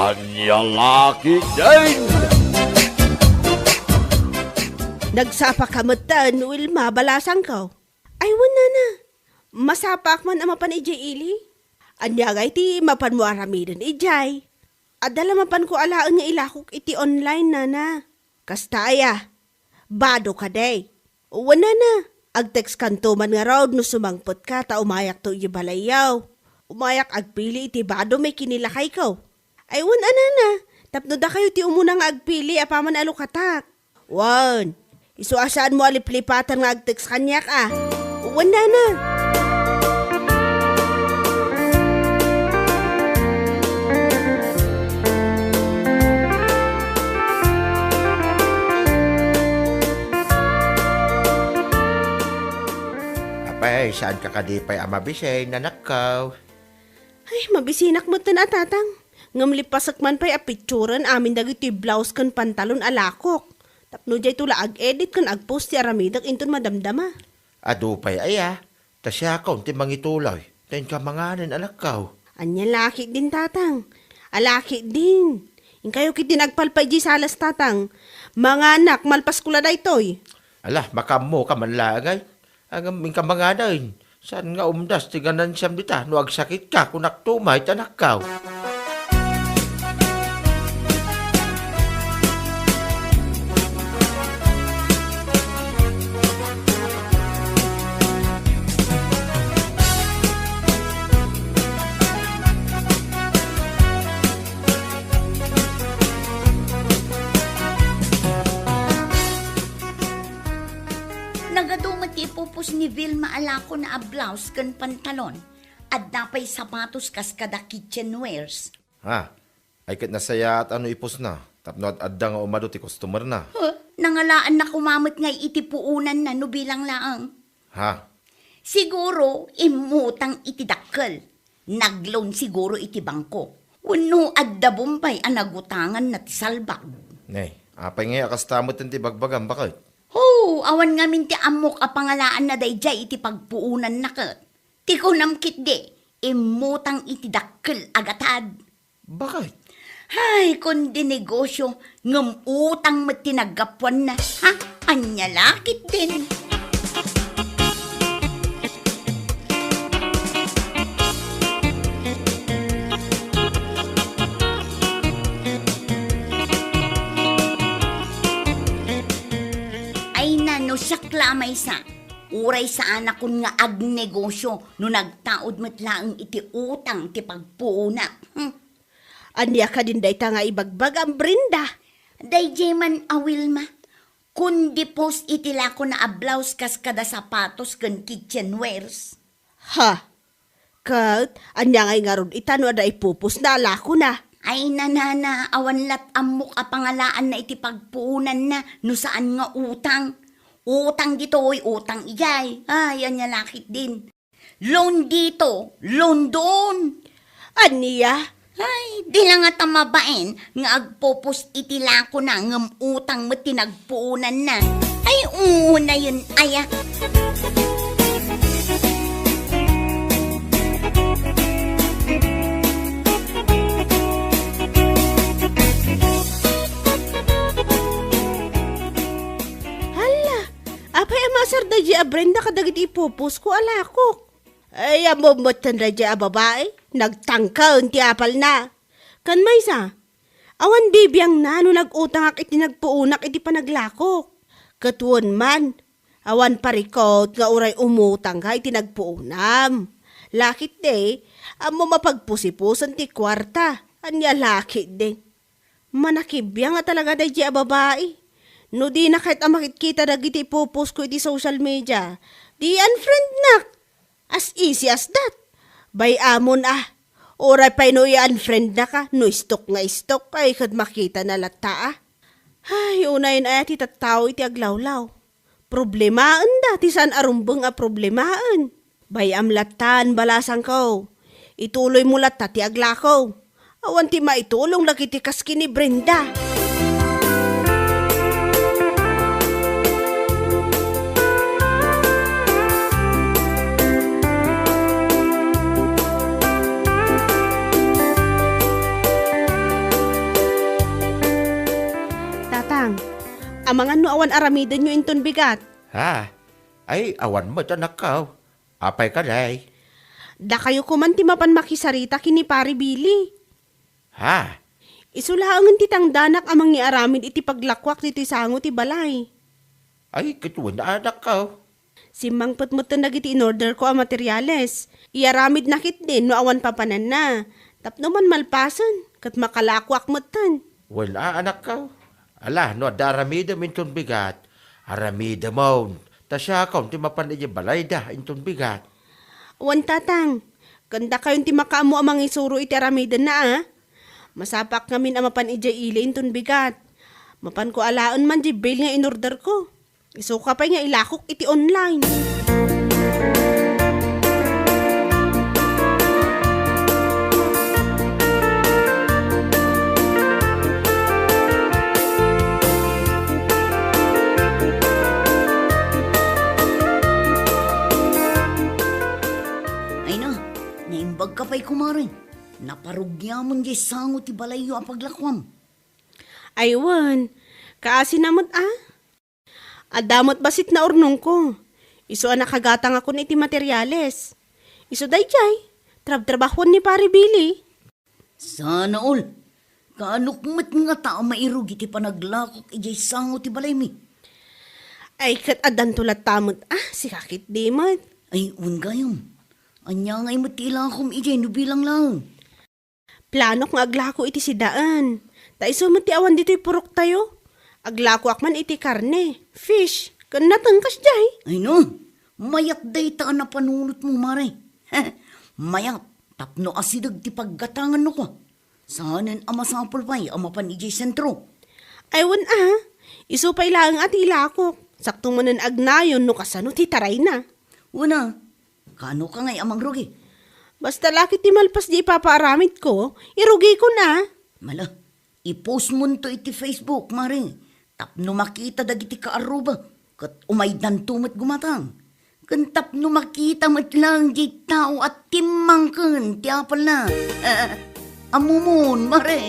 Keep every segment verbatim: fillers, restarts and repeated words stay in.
Ania la ketdin? Nagsapaka metten, Wilma, balasangko. Ay, wen, nana. Masapaak man a mapan idiay ili. Ania ngay ti mapanmo aramiden idiay? Adda la mapanko alaen nga ilakok iti online, nana. Kasta aya, bado kadi? Wen, nana, agtextkanto man ngarud no sumangpetka ta umayakto idiay balayyo. Umayak agpili iti bado may kinilakayko. Ay, wen a, nana, tapno dakayo ti umuna nga agpili apaman a lukatak. Wen, isu a saanmo a liplipatan nga agtext kaniak a. Wen, nana. Apay, saanka kadi pay a mabisi, nanakko? Ay, mabisinak metten a, tatang. Ngem lipasek man pay a picturen amin dagiti blouse ken pantalon a lakok. Tapno dayto la ag-edit ken agpost ti aramidek inton madamdama. Adu pay aya, ta siakon ti mangituloy, ta inka manganen, anakko. Ania la ketdin, tatang? Ala ketdin. Inkayo ketdin agpalpay diay salas, tatang. Manganak, malpasko la daytoy. Ala, makaammoka man laeng ay. Ngem inka manganen, saan nga umdas ti ganansiam dita no agsakitka, kunakto met, anakko. Nagadu met ti ipupos ni Vilma a lakona a blouse ken pantalon. Adda pay sapatos kas kada kitchenwares. Ha? Ay ket nasayaat a no ipusna, tapno ad-adda nga umadu ti customerna. Huh? Nangalaanna koma met ngay iti puonanna no bilang laeng. Ha? Siguro, immutang iti dakkel. Nag-loan siguro iti bangko. Wenno adda bombay a nagutanganna ti salbag. Ne, apay ngay a kasta met ti bagbagam, baket? Ho, awan ngamin ti ammok a pangalaanna daydiay iti pagpuonanna ket. Ti kunam ketdi, immutang iti dakkel a gatad. Baket? Hay, kundi negosio, ngem utang met ti naggapuanna. Ha? Ania la ketdin? Ay na, no siak la a maysa, uray saanakon nga agnegosio no nagtaud met laeng iti utang ti pagpuonak. Hmm. Ania kadin dayta nga ibagbagam, Brenda? Daydiay man a Wilma, kundi post iti lakona a blouse kas kada sapatos ken kitchenwares. Ha? Ket, ania ngay ngarud ita no adda ipupos na a lakona? Ay, nanana, awan lat ammok a pangalaanna iti pagpuonanna no saan nga utang. Utang ditoy, utang idiay. Ay, ania la ketdin. Loan dito, loan doon. Ania? Ay, di la ngata mabain nga agpupos iti lakona ngem utang met ti nagpuonanna. Ay, unayen aya. Hala, apay a maasar daydiay a Brenda kadagiti ipupos ko a lakok? Ay, ammom met daydiay a babai, nagtangken ti apalna. Ken maysa, awan bibiangna no nag-utangak iti nagpuonak iti panaglakok. Ket wen man, awan parikut nga uray umutangka iti nagpuonam. La ketdi, ammom a pagpusipusen ti kuarta. Ania la ketdi? Manakibiang a talaga daydiay a babai. No dina ket a makitkita dagiti ipupos ko iti social media, di unfriendnak. As easy as that. Bay-amon a. Uray pay no i-unfriendnaka, no istok nga istok, ay ket makitana latta a. Ay, unayen aya ti tattao iti aglawlaw. Problemaenda ti saan a rumbeng a problemaen. Bay-am lattan, balasangko. Ituloymo latta ti aglako. Awan ti maitulong dagiti kas ken ni Brenda. Amangan no awan aramidenyo inton bigat. Ha? Ay, awan met, anakko. Apay kadi? Dakayo koman ti mapan makisarita ken ni Pare Billy. Ha? Isu laengen ti tangdanak a mangiaramid iti paglakuak ditoy sango ti balay. Ay, ket wen, anakko. Simmangpet metten dagiti in-orderko a materiales. Iaramidna ketdin no awan papananna. Tapno man malpasen, ket makalakuak metten. Wen a, anakko. Ala, no adda aramidem inton bigat, aramidemon. Ta siakon ti mapan idiay balayda inton bigat. Wen, Tatang. Ken dakayon ti makaammo a mangisuro iti aramidenna, a? Masapak ngamin a mapan idiay ili inton bigat. Mapanko alaen man diay bail nga in-orderko. Isuka pay nga ilakok iti online. Ay na, naimbag ka pay, kumare. Naparugiamon diay sango ti balayyo a paglakuam. Ay wen, kaasina met a? Adda met bassit naurnongko. Isu a nakagatangakon iti materiales. Isu daydiay, trabtrabahuan ni Pare Billy. Sana all. Kaanok met ngata a mairugi ti panaglakok idiay sango ti balaymi. Ay, ket addanto latta met a, sika ketdi met. Ay, wen gayam. Ania ngay met ti ilakom idiay no bilang laeng? Planok nga aglako iti sidaen. Ta isu met ti awan ditoy puroktayo. Aglakoak man iti karne, fish, ken nateng kasdiay. Ay no, mayat dayta a napanunotmo, mare. Mayat, tapno asideg ti paggatanganno kua. Saanen a masapul pay a mapan idiay sentro. Ay wen a, isu pay laeng a ti ilakok. Sakto manen agnayon no kasano ti tarayna. Wen a, Kaano ka ngay a mangrugi? Basta la ket ti malpas diay ipapaaramidko, irugikon a. Mala, i-postmonto iti Facebook, mare, tapno makita dagiti kaarruba, ket umaydanto met gumatang. Ken tapno makita met laeng diay tao a timmangken ti apalna. Ammomon, mare.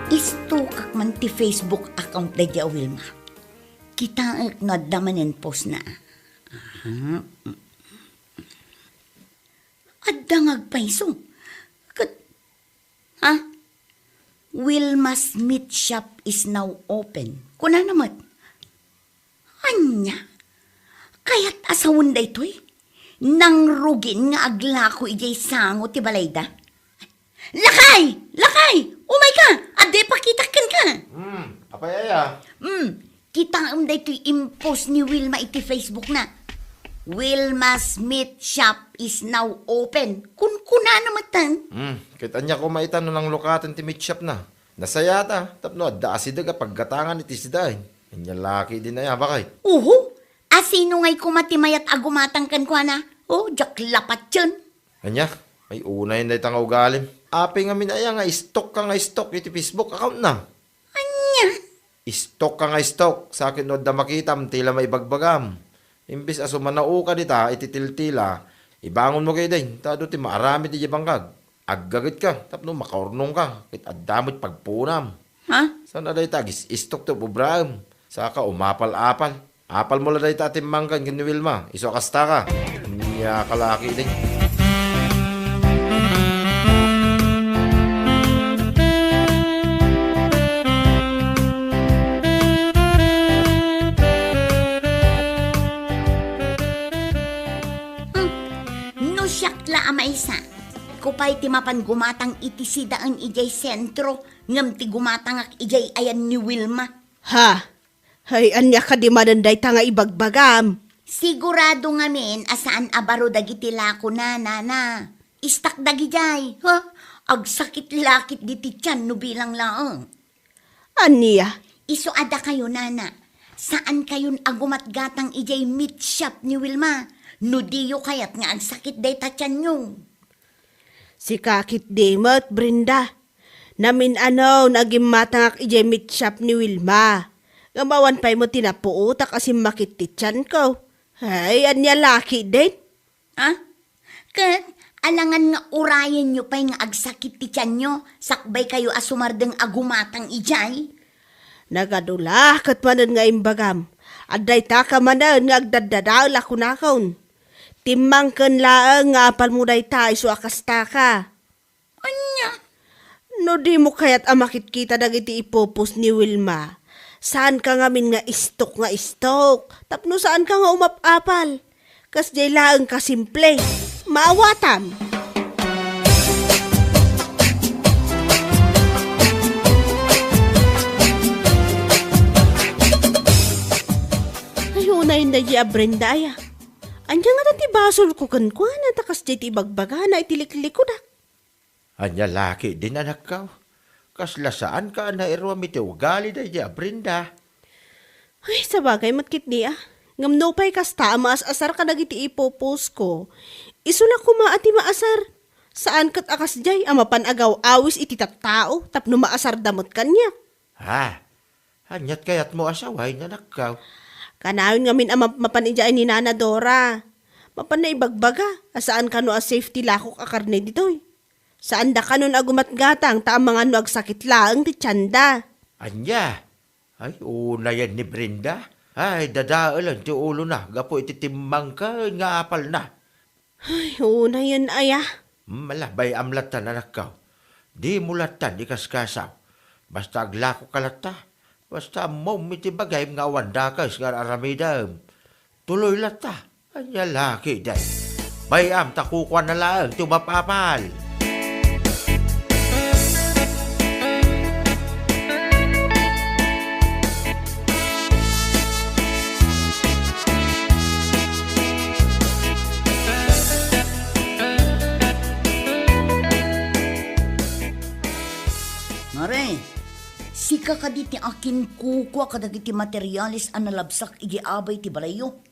Istokak man ti Facebook account daydi a Wilma. Kitaek no adda manen postna. Aha. Adda nga agpayso. Ket, ha? "Wilma's Meat Shop is now open." Kunana met. Ania? Kayat a sawen daytoy? Nangrugin nga aglako idiay sango ti balayda? Lakay! Lakay! Umayka! Adda ipakitak kenka! Hmm, apay aya? Hmm, kitaem daytoy impost ni Wilma iti Facebookna. "Wilma's Meat Shop is now open." Kunkunana metten. Hmm, ket ania koma ita no nanglukaten ti meat shopna? Nasayata, tapno adda asideg a paggatangan iti sidaen. Ania la ketdin aya, bakay? Uhu, asino ngay koma ti mayat a gumatang kenkuana? O, diak lapatien. Ania? Ay, unayen dayta nga ugalim. Apay ngamin aya nga stalk ka nga stalk iti Facebook accountna? Ania? Stalk ka nga stalk, sakit no adda makitam ti la maibagbagam. Imbes a sumanaoka dita iti tiltila, ibangonmo ketdin, ta adu ti maaramid idiay bangkag. Aggagetka tapno makaurnongka ket adda met pagpunam. Ha? Saan a dayta agis-istok ti ubraem? Saka umapal-apal. Apalmo la dayta a timmangken ken ni Wilma, isu a kastaka. Ania ka la ketdin? Hmm. No siak la a maysa, Kupay ti mapan gumatang iti sidaen idiay sentro, ngem ti gumatangak idiay ayan ni Wilma. Ha? Hay, ania kadi manen dayta nga ibagbagam? Sigurado ngamin a saan a baro dagiti lakona, nana. Istak dagidiay, ha? Agsakit la ketdi ti tian no bilang laeng. Ania? Isu a dakayo, nana, saankayon a gumatgatang idiay meat shop ni Wilma no diyo kayat nga agsakit dayta tianyo. Sika ketdi met, Brenda. Namin-anon a gimmatangak idiay meat shop ni Wilma. Ngem awan pay met ti napuotak a simmakit ti tianko. Ay, ania la ketdin? Ah? Ket alangan nga urayenyo pay nga agsakit ti tianyo, sakbay kayo a sumardeng a gumatang idiay? Nagadu la ket manen nga imbagam. Adda itaka manen nga agdaddadael a kunakon. Timmangken laeng nga apalmo dayta isu a kasta ka. Ania? No dimo kayat a makitkita dagiti ipupos ni Wilma, saanka ngamin nga istok nga istok, tapno saanka nga umap-apal. Kasdiay laeng ka simple. Maawatam! Ay, unay na di a Brenda, aya. Ania ngata ti basolko kenkuana, ta kasdiay ti ibagbagana iti liklikudak. Ania la ketdin, anakko? Kasla saanka a nairuam iti ugali daydi a Brenda? Ay, sabagay met ketdi a. Ngem nupay kasta a maas-asar kadagiti ipupusko, isu la koma a ti maasar. Saan ket a kasdiay a mapan agaw-awis iti tattao tapno maasarda met kaniak. Ha? Aniat kayatmo a sawen, anakko? Kanayon ngamin a map-, mapan idiay ni Nana Dora. Mapanna ibagbaga a saan kano a safe ti lakok a karne ditoy. Saanda kanon a gumatgatang ta amangan no agsakit laeng ti tianda. Ania? Ay, unayen ni Brenda. Ay, dadaelen ti ulona gapu iti timmangken nga apalna. Ay, unayen aya. Hmm, ala, bay-am latta, anakko. Dimo latta ikaskasaw. Basta aglakoka latta. Basta ammom iti bagim nga awan dakes nga ar-aramidem. Tuloy latta. Ania la ketdin? Bay-am ta kukuana laeng ti umap-apal. Mare, sika kadi ti akin kukua kadagiti materiales a nalabsak iti abay ti balayyo?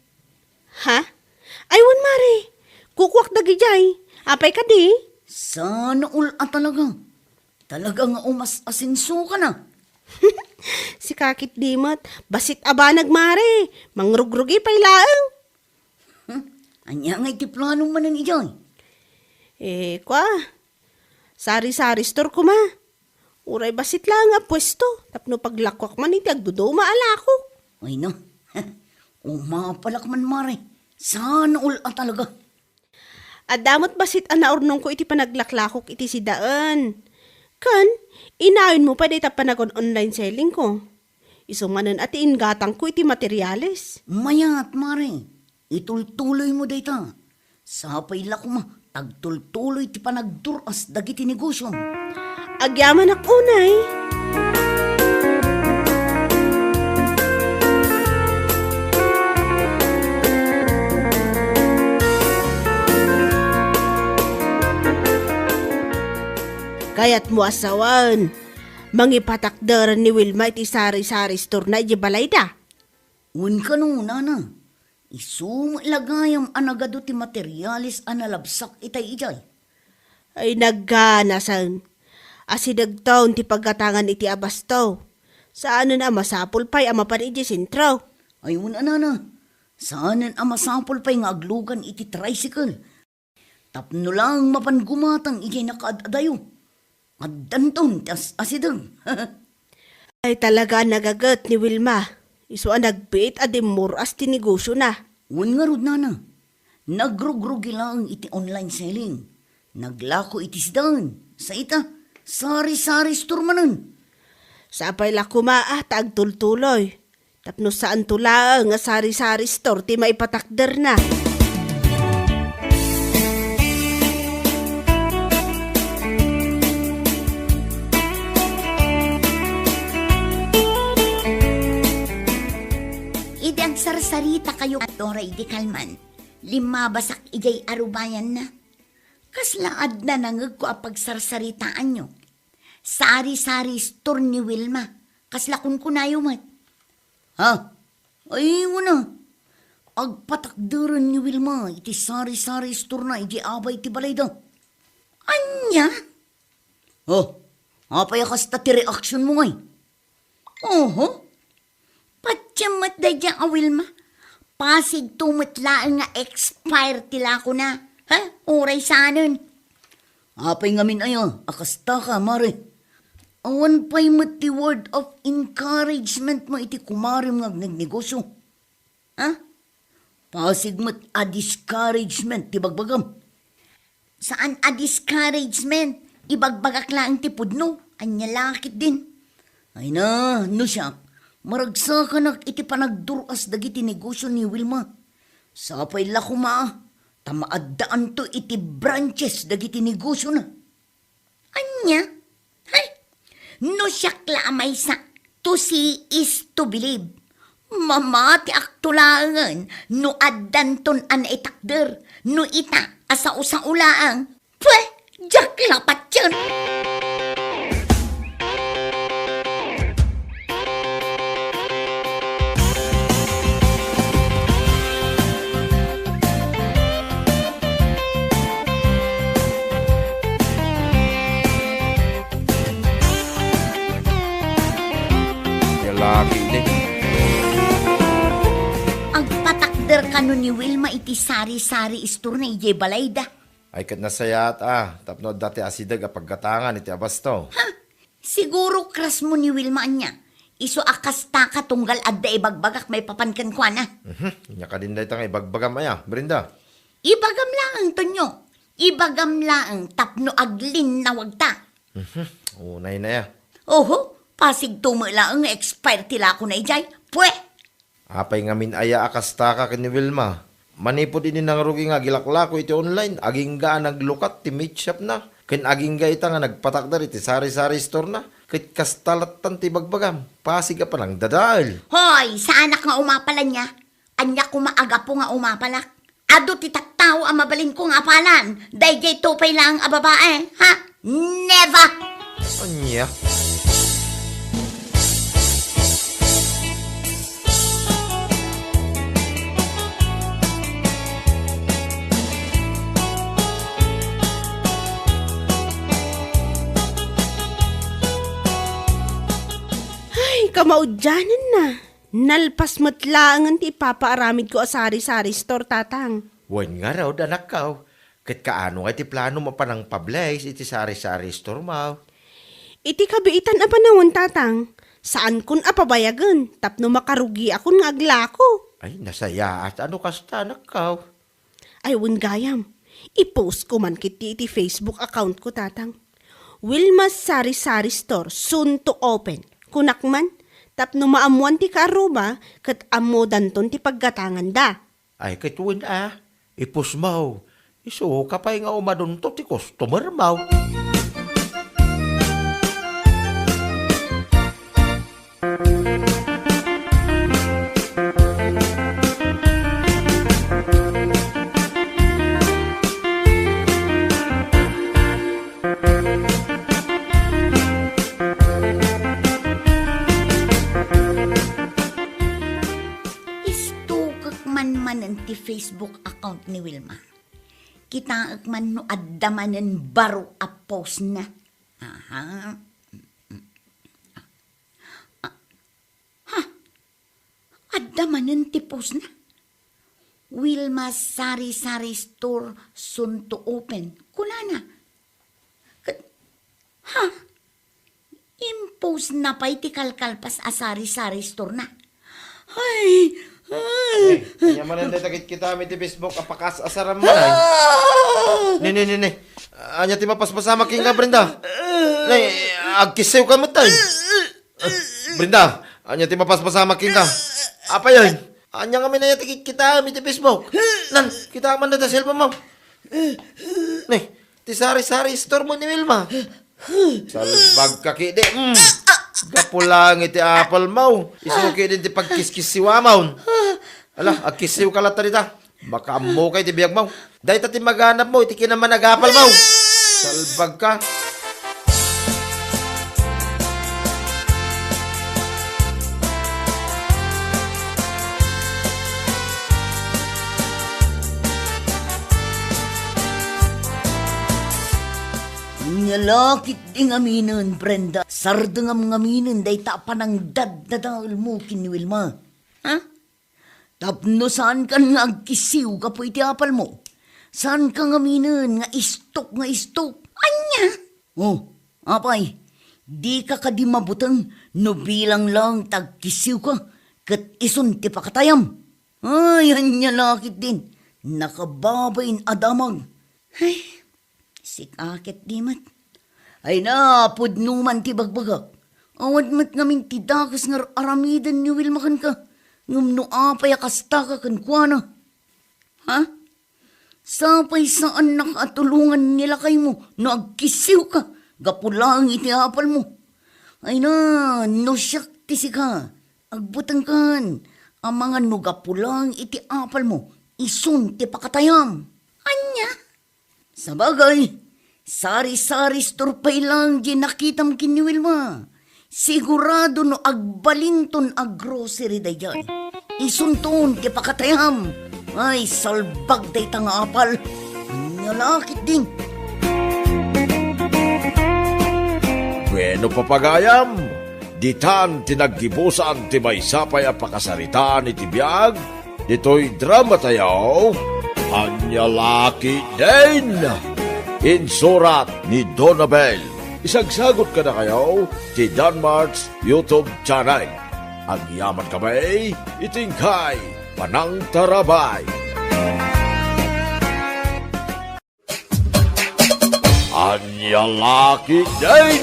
Ha? Ay, wen, Mare. Kukuak dagidiay. Apay kadi? Sana all a talaga. Talaga nga umas-asenso ka na. Sika ketdi met. Bassit a banag, Mare. Mangrugrugi pay laeng. Hmm? Ania nga iti planom manen idiay? Eh, kua. Sari-sari store koma. Uray bassit laeng a puesto, tapno paglakuak man iti agduduma a lakok. Ay no, umapalak man, Mare. Sana all a talaga. Adda met bassit a naurnongko iti panaglaklakok iti sidaen. Ken, inayonmo pay dayta panagon-online selling ko. Isu manen a ti inggatangko iti materiales. Mayat, Mare. Itultuloymo dayta. Sapay la koma, agtultuloy ti panagdur-as dagiti negosyom. Agyamanak unay. Kayatmo a sawen, mangipatakder ni Wilma iti sari-sari store-na iti balayda? Wen kano, nana. Isu met la gayam a nagadu ti materiales a nalabsak itay idiay. Ay, nagganasen. Asidegton ti paggatangan iti abasto. Saanen a masapul pay a mapan idiay sentro. Ay, wen a, nana. Saanen a masapul pay nga aglugan iti tricycle. Tapno laeng mapan gumatang idiay nakaad-adayo. Addanton ti as-asideg. Ay, talaga a nagaget ni Wilma. Isu a nagbiit a dimmur-as ti negosyona. Wen ngarud, nana. Nagrugrugi laeng iti online selling. Naglako iti sidaen. Saita, sari-sari store manen. Sapay la koma a ta agtultuloy. Tapno saanto laeng a sari-sari store ti maipatakderna. Idi agsarsarita kayo, Dora, idi kalman, limmabasak idiay arubayanna. Kasla adda nangegko a pagsarsaritaanyo? Sari-sari store ni Wilma. Kasla kunkunayo met. Ha? Ay, wen a. Agpatakderen ni Wilma iti sari-sari store-na iti abay ti balayda. Ania? Oh, apay a kasta ti reaksionmo, ngay? Oho. Patiem met daydiay a Wilma. Pasigto met laeng nga expire ti lakona. Ha? Uray saanen. Apay ngamin aya a kastaka, mare? Awan pay met ti word of encouragement mo iti kumarem nga agnegnegosio. Ha? Pasig met a discouragement ti bagbagam. Saan a discouragement. Ibagbagak laeng ti pudno. Ania la ketdin? Ay na, no siak, maragsakanak iti panagdur-as dagiti negosio ni Wilma. Sapay la koma, ta maaddaanto iti branches dagiti negosiona. Ania? Hay! No siak la a maysa, to see is to believe. Mamatiakto laengen no addanton a naitakder, no ita a sao-sao laeng. Pwe! Diak la patien! Lalaki idi. Agpatakder kano ni Wilma iti sari-sari store-na idiay balayda. Ay, ket nasayaat a, tapno adda ti asideg a paggatangan iti abasto. Ha? Siguro crush mo ni Wilma ania. Isu a kastaka tunggal adda ibagbagak maipapan kenkuana. Mhm. Ania kadin dayta nga ibagbagam aya, Brenda? Ibagam laeng, Tonyo. Ibagam laeng tapno aglinnawagta. Mhm. Unay na ya. Oho, pasigto met laeng nga expire ti lakona idiay. Pwe! Apay ngamin aya a kastaka ken ni Wilma? Manipud idi nangrugi nga agilaklako iti online, agingga a naglukat ti meat shop-na, ken agingga ita nga nagpatakder iti sari-sari store-na, ket kasta lattan ti ibagbagam, pasig a panangdadael. Hoy, saanak nga umapal ania. Ania koma a gapu nga umapalak? Adu ti tattao a mabalinko nga apalan, daydiay tupay laeng a babae, ha? Never! Ania? Ay, kamaudianenna. Nalpas met laengen ti ipapaaramidko a sari-sari store, Tatang. Wen ngarud, anakko. Ket kaano nga iti planom a panangpablays iti sari-sari store-mo? Iti kabiitan a panawen, Tatang, saankon a pabayagen tapno makarugiakon nga aglako. Ay, nasayaat a no kasta, anakko. Ay, wen gayam, i-post ko man ketdi iti Facebook account ko, Tatang. Wilma's Sari-Sari Store, soon to open. Kunak man, tapno maammoan ti kaarruba ket ammodanton ti paggatanganda. Ay, ket wen a, i-post-mo. Isuka pay nga umadunto ti customer-mo. Istukek man manen ti Facebook account ni Wilma. Kitaek man no adda manen baro a post-na. Aha. Ah, ha? Adda manen ti post-na. Wilma Sari-Sari Store soon to open, kunana. Ket, ha? Impost-na pay ti kalkalpas a sari-sari store-na. Ay! Ay! Ay, ania manen dayta kitkitaem iti Facebook a pakas-asaram man, ay? Ah! Ne, ne, ne, ne. Ania ti mapaspasamak kenka, Brenda? Ne, agkissiwka met, ay. Brenda, ania ti mapaspasamak kenka? Apay, ay? Ania ngamin aya ti kitkitaem iti Facebook? Nan, kitaek man dayta cellphone-mo. Ne, ti sari-sari store-mo ni Wilma. Salbagka ketdi. Mm. Gapu laeng iti apple-mo. Isu ketdin ti pagkiskissiwamon. Ala, agkissiwka latta dita. Makaammokay ti biagmo. Dayta ti maganabmo iti kinamanagapalmo. Salbagka. Ania la ketdi ngaminen, Brenda. Sardengam ngaminen dayta a panangdaddadaelmo ken ni Wilma. Ha? Tapno saankan nga agkisiw gapu iti apalmo. Saanka ngaminen nga istok nga istok. Ania? Oh, apay, dika kadi mabuteng no bilang laeng ti agkisiwka ket isun ti pakatayam? Ay, ania la ketdin, nakababain a damag. Ay, sika ketdi met. Ay na, pudno man ti bagbagak. Awan met ngamin ti dakes nga ar-aramiden ni Wilma kenka. Ngem no apay a kastaka kenkuana? Ha? Sapay saannak a tulongan ni lakaymo no agkisiwka gapu laeng iti apalmo. Ay na, no siak ti sika, agbutengkan, amangan no gapu laeng iti apalmo, isun ti pakatayam. Ania? Sabagay, sari-sari store pay laeng diay nakitam ken ni Wilma. Sigurado no agbalinton a grocery daydiay. Isunton ti pakatayam. Ay, salbag dayta nga apal. Ania la ketdin. Bueno, papagayam, ditan ti naggibusan ti maysa pay a pakasaritaan iti biag ditoy dramatayo, Ania la ketdin. Insurat ni Donabel. Isagsagot kadakayo ti Danmart's YouTube channel. Agyaman kami iti inkay panangtarabay. Ania la ketdin.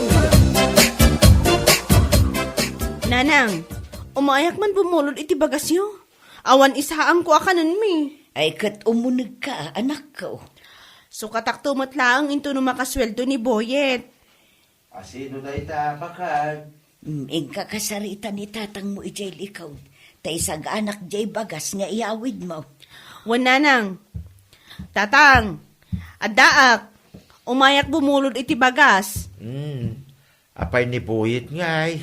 Nanang, umayak man bumulod iti bagasyo. Awan isaangko a kanenmi. Ay, ket umunegka, anakko. Sukatakto met laeng intono makasueldo ni Boyet. Asino dayta, bakag? Mm, inka kasarita ni tatangmo idiay likaw, ta isagaanak diay bagas nga iyawidmo. Wen, Nanang. Tatang, addaak. Umayak bumulod iti bagas. Hmm. Apay ni Boyet ngay?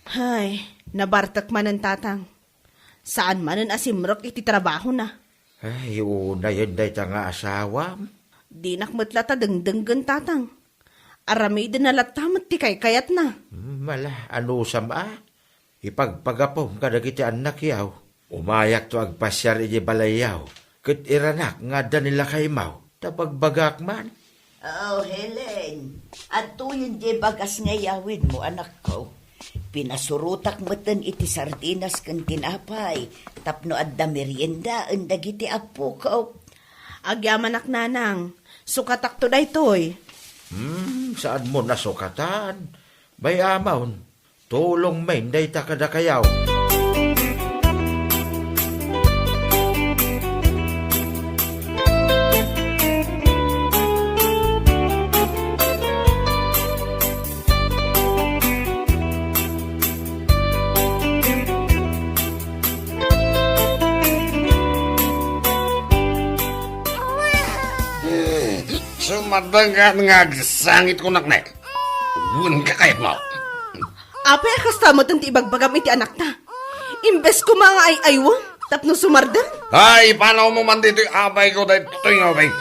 Ay, nabartek manen, Tatang. Saan manen a simrek iti trabahona. Ay, unayen dayta nga asawam. Dinak met latta dengdenggen, Tatang. Aramidenna latta met ti kaykayatna. Hmm, mala, anusam a? Ipagpagapum kadagiti annakyaw. Umayakto agpasiar idiay balayyaw, ket iranak nga adda ni lakaymaw, ta bagbagak man. Oh, Helen, adtoyen diay bagas nga iyawidmo, anakko. Pinasurotak metten iti sardinas ken tinapay tapno adda meriendaen dagiti appokok. Agyamanak, Nanang. Sukatakto daytoy. Hmm, saanmo nasukatan? Bay-amon, tulongmin dayta kadakayaw. Sumadengkan nga agsangit kunak ne. Wen kakayatmo. Apay a kasta metten ti ibagbagam iti anakta? Imbes koma nga ay-aywem tapno sumardeng? Ay, ipanawmo man ditoy abayko daytoy nga ubing.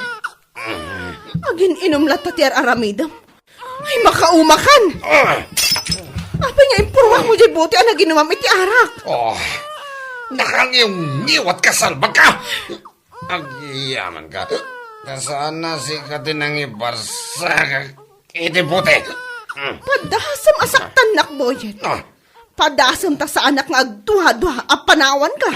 Agin-inum latta ti ar-aramidem. Ay, makaumakan! Ah! Apay nga impurwakmo diay bote a naginumam iti arak? Oh, nakangiwngiwat ka, salbag ka! Agyaman ka. Ta saan a sika ti nangibarsa iti bote. Mm. Padasem a saktannak, Boyet. Ah. Padasem ta saanak nga agduadua a panawanka.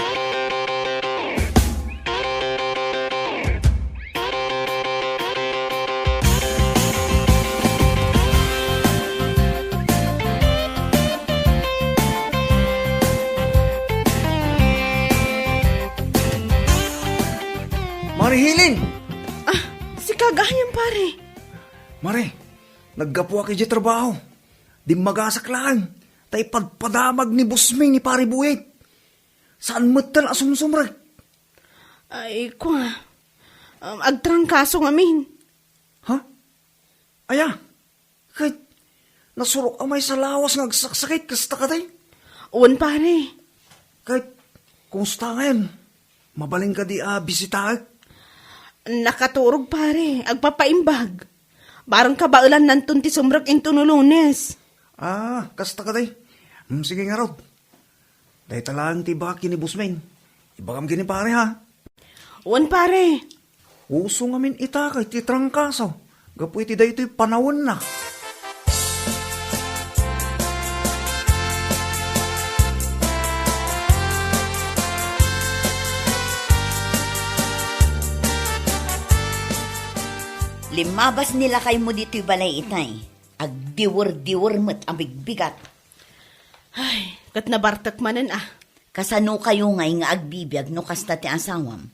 Mare Helen! Ah, sika gayam, pare. Mare, naggapuak idiay trabaho. Dimmagasak laeng, ta ipadpadamag ni bossmi ni Pare Boyet. Saan metten a sumsumrek. Ay, kua. Um, agtrangkaso ngamin. Ha? Aya? Ket nasurok a maysa lawas nga agsaksakit, kasta kadi? Wen, pare. Ket, kumusta ngayon? Mabalin kadi a bisitaek? Nakaturog, pare. Agpapaimbag. Barang kabaelannanton ti sumrek intono Lunes. Ah, kasta kadi. Mm, sige ngarud. Dayta laeng ti ibagak ken ni Busmen. Ibagam ken ni pare, ha? Wen, pare. Uso ngamin ita iti trangkaso gapu iti daytoy panawenna. Limmabas ni lakaymo ditoy balay itay. Agdiwer-diwer met a bigbigat. Ay, ket nabartek manen, ah. Kasano kayo ngay nga agbibiag no kasta ti asawam?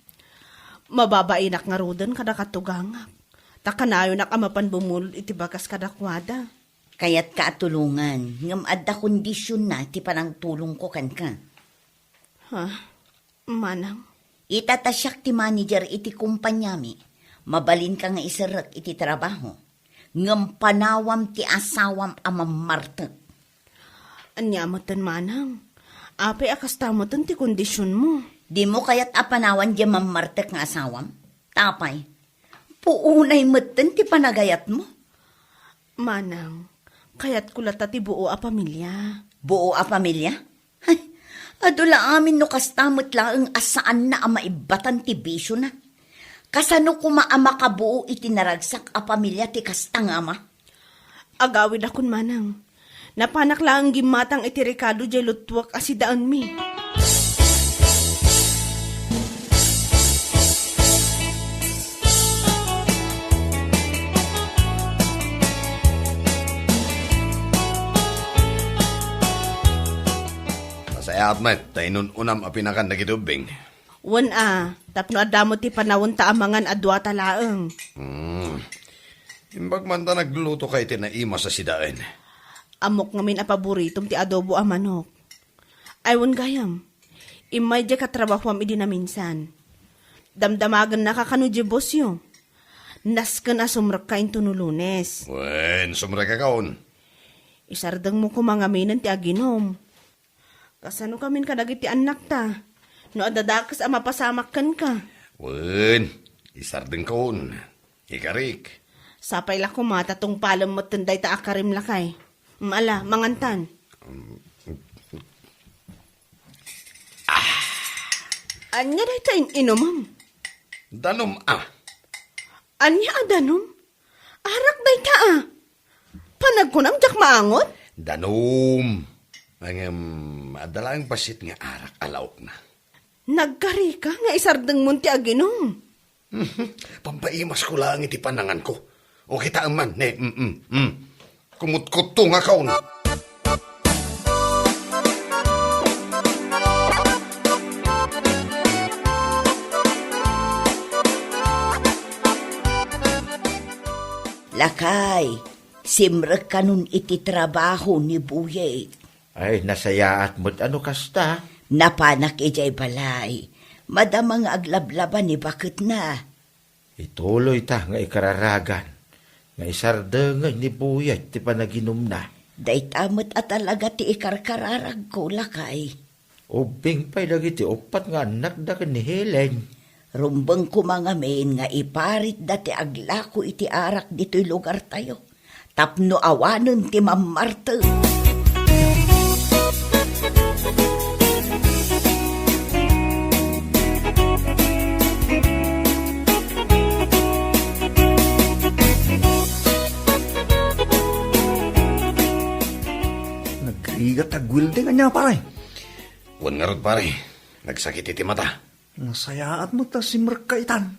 Mababainak ngaruden kada katugangak. Ta kanayonak a mapan bumulod iti bagas kadakuada. Kayatka a tulongan, ngem adda kondisionna ti panangtulongko kenka. Ha? Manang? Ita ta siak ti manager iti kompaniami, mabalinka nga iserrek iti trabaho. Ngem panawam ti asawam a mammartek. Ania metten, manang? Apay a kasta metten ti kondisionmo? Dimo kayat a panawan diay mammartek nga asawam? Tapay, puonay metten ti panagayatmo. Manang, kayatko latta ti buo a pamilia. Buo a pamilia? Ay, adu la amin no kasta met laeng a saanna a maibbatan ti bisiona. Kasano koma a makabuo iti naragsak a pamilia ti kasta nga ama? Agawidakon, manang. Napanak laeng gimmatang iti rekado diay luttuak a sidaenmi. Nasayaat met ta inun-unam a pinakan dagiti ubbing. Wen a, tapno adda met ti panawenta a mangan a duata laeng. Hmm. Imbag man ta naglutoka iti naimas a sidaen. Ammok ngamin a paboritom ti adobo a manok. Ay, wen gayam, immay diay katrabahoam idi naminsan. Damdamagennaka kano diay bossyo. Nasken a sumrekka intono Lunes. Wen, sumrekka kaon. Isardengmo koma ngaminen ti aginom. Kasano kamin kadagiti annakta? No adda dakes a mapasamak kenka. Wen, isardengkon. Ikarik. Sapay la koma ta tungpalem metten dayta a karim, lakay. Ala, mangantan. Ania dayta in-inumem? Danum a. Ania a danum? Arak dayta a. Panagkunam, diak maangot? Danum. Ngem, adda laeng bassit nga arak a laokna. Nagkarika nga isardengmon ti aginom. Pampaimasko laeng iti pananganko. O kitaem man, ne, mm, mm, mm. Kumutkutto nga kaon. Lakay, simrek kanon iti trabaho ni Buyet. Ay, nasayaat met a no kasta. Napanak idiay balay. Madama nga aglablaba ni baketna. Ituloyta nga ikararagan nga isardengen ni Buyet ti panaginumna. Dayta met a talaga ti ikarkararagko, lakay. Ubbing pay dagiti uppat nga annakda ken ni Helen. Rumbeng koma ngamin nga iparitda ti aglako iti arak ditoy lugartayo tapno awanen ti mammartek. Nagrigat ti agwelding ania, pare? Wen ngarud, pare. Nagsakit iti mata. Nasayaat met ta simrekka itan.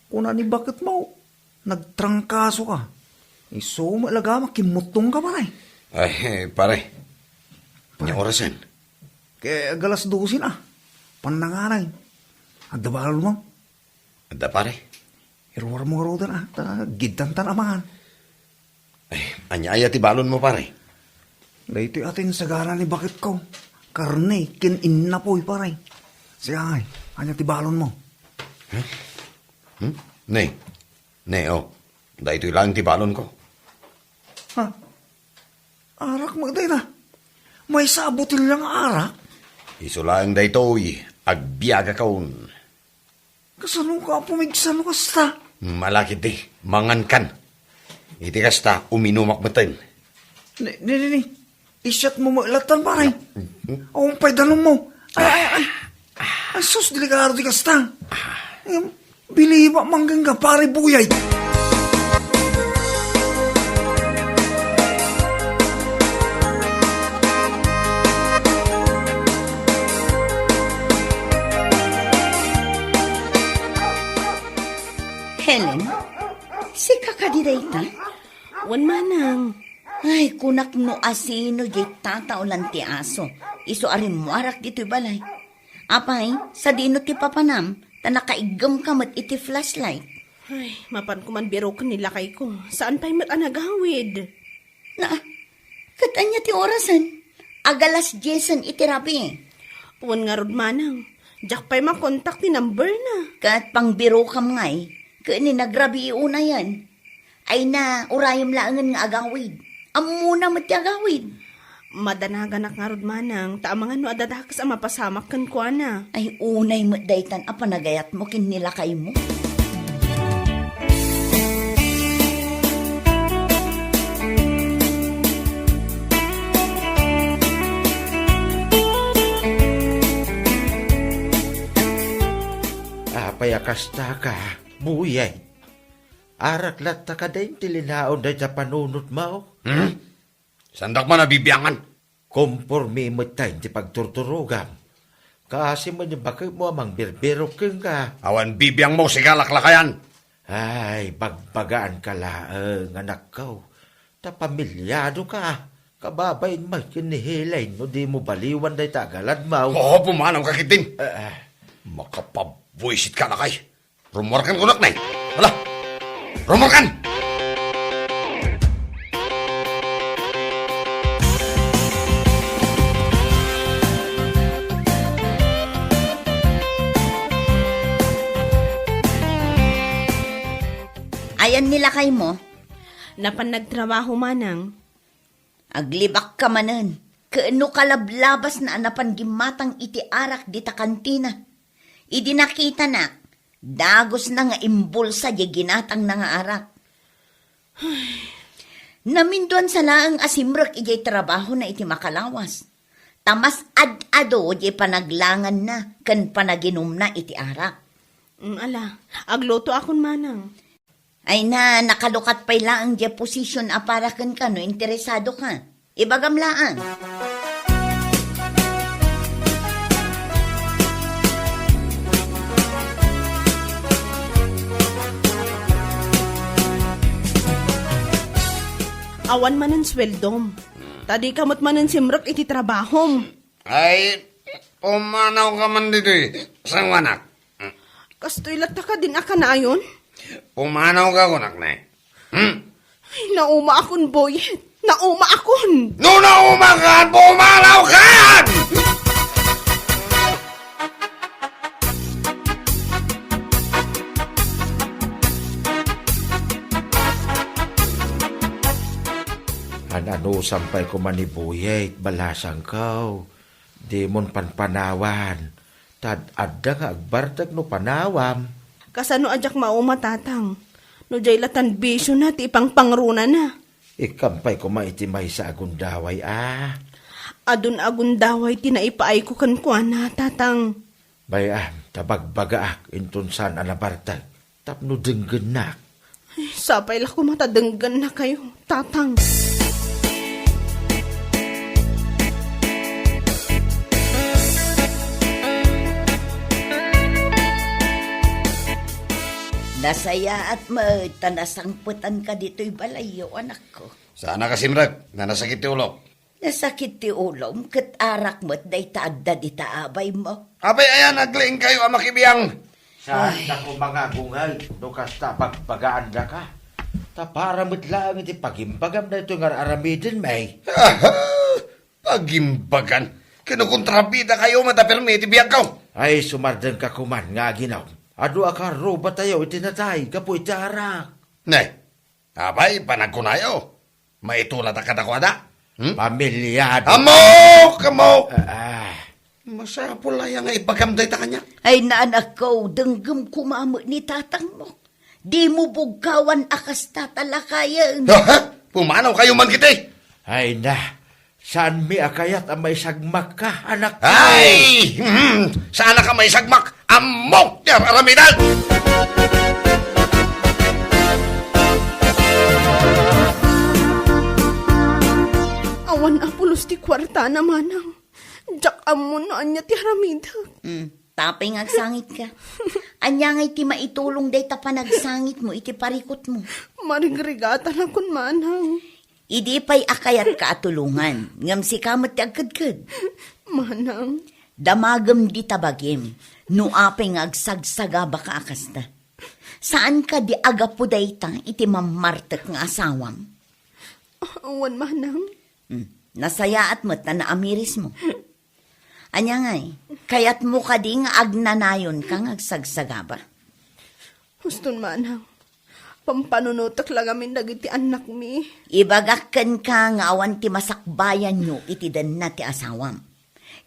Kuna ni baketmo, nagtrangkasoka. Isu met la gama, kimmuttongka, pare. Ay, eh, pare. Pare. Ania orasen? Ket agalas dose na. Pannanganay. Adda balonmo? Adda, pare. Iruarmo ngaruden, a, ta giddantan a mangan. Ay, ania aya ti balonmo, pare? Daytoy a ti insagana ni baketko. Karne ken innapoy, pare. Siak, ania ti balonmo? Hmm? Hmm? Ne. Ne, oh. Daytoy laeng ti balonko. Ha? Arak met dayta. Maysa a botelya nga arak? Isu laeng daytoy. Agbiagakon. Kasano ka, Apo, maigsa no kasta? Malakit di, mangankan. Iti kasta, uminumak metten. Ni, ni, ni, ni. Isyat mo met latan, pare. Awan pay danum mo. Ay, ay, ay. Ay, sus, delikado ti kasta. Em, biliba man kenka, pare Buyay. Helen, sika kadi dayta? Wen, manang. Ay, kunak no asino diay tataolan ti aso. Isu a rimmuarak ditoy balay. Apay, sadino ti papanam, ta nakaiggemka met iti flashlight. Ay, mapanko man biroken ni lakayko. Saan pay met a nagawid? Na, ket ania ti orasen? Agalas diesen iti rabii. Wen ngarud, manang. Diak pay makontak ti number na. Ket pangbirokam ngay, ket ni nagrabii unayen. Ay na, urayem laengen nga agawid. Ammona met ti agawid. Madanaganak ngarud, manang, ta amangan no adda dakes a mapasamak kenkuana. Ay, unay met daytan a panagayatmo ken ni lakaymo. Apay a kasta ka, Buyay? Arak latta kadi ti linaon dayta panunotmo? Hmm? Saandak man a bibiangan. Kompormi met ti pagturturogam. Kaasi met ni baketmo a mangbirbirok kenka. Awan bibiangmo, sika laklakayan. Ay, bagbagaanka laeng, anakko. Ta pamiliadoka. Kababain met ken ni Helen no dimo baliwan dayta agaladmo. Oo, pumanawka ketdin. Ah, ah. Makapabuisitka, lakay. Rummuarkan kunak, ne. Ala, rummuarkan! Ayan ni lakaymo? Napan nagtrabaho, manang. Aglibakka manen, ket no kalablabasna a napan gimmatang iti arak dita kantina. Idi nakitanak, dagusna nga imbulsa diay ginatangna nga arak. Naminduansa laeng a simrek idiay trabahona iti makalawas. Ta mas ad-adu diay panaglanganna ken panaginumna iti arak. Mm, ala, aglutoakon, manang. Ay na, nakalukat pay laeng diay position a para kenka no interesadoka. Ibagam laeng. Awan manen sueldom. Ta dika met manen simrek iti trabahom. Ay, pumanawka man ditoy, sanguanak. Kastoy latta kadin a kanayon? Pumanawka kunak, ne. Hmm? Ay, naumaakon, Boyet. Naumaakon! No naumakan, pumanawkan! An-anusam pay koma ni Boyet, balasangko. Dimon panpanawan. Ta ad-adda nga agbartek no panawam. Kasano a diak mauma, tatang? No diay latan bisiona ti ipangpangrunana. Ikkam pay koma iti maysa a gundaway a. Adun a gundaway ti naipaayko kenkuana, tatang. Bay-am, ta bagbagaak inton saan a nabartek. Tapno denggennak. Ay, sapay la koma ta denggennakayo, tatang. Nasayaat met ta nasangpetanka ditoy balayyo, anakko. Saan a kasimrek, ta nasakit ti ulok. Nasakit ti ulom, ket arak met dayta adda dita abaymo. Apay aya naglaingkayo a makibiang? Saan Ay. Dako mangagungay no kasta bagbagaandaka? Ta para met laeng iti pagimbagam daytoy nga ar-aramiden, may. Aha! Pagimbagan? Kinokontrabidakayo met a permi iti biagko. Ay, sumardengka koman nga aginom. Adu a karrubatayo iti natay gapu iti arak. Ne, apay panagkunayo? Maitulatak kadakuada? Hmm? Pamilyado. Ammok! Ammok! Ah, ah. Masapul aya nga ibagam dayta kaniak? Ay, naanakko, denggem koma met ni tatangmo. Dimo bugkawan a kasta ta lakayen. Ha? Pumanaw kayo man kiti! Ay na, saanmi a kayat a maisagmakka, anak? Ay! Hmm, saan ka maisagmak? Ammok ti ar-aramidan! Awan a pulos ti kuartana, manang. Diak ammo no ania ti aramidek. Hmm. Tapay nga agsangitka. Ania ngay ti maitulong dayta panagsangitmo iti parikutmo? Marigrigatanakon, manang. Idi pay a kayatka a tulongan, ngem sika met ti agkedked. Manang. Damagem dita bagim, no apay nga agsagsagabaka a kasta. Saan kadi a gapu dayta iti mammartek nga asawam? Awan, manang. Hmm. Nasayaat met ta naamirismo. Ania ngay, kayatmo kadi nga agnanayonka nga agsagsagaba? Huston, manang. Pampanunotek la ngamin dagiti annakmi. Ibagak kenka nga awan ti masakbayanyo iti denna ti asawam.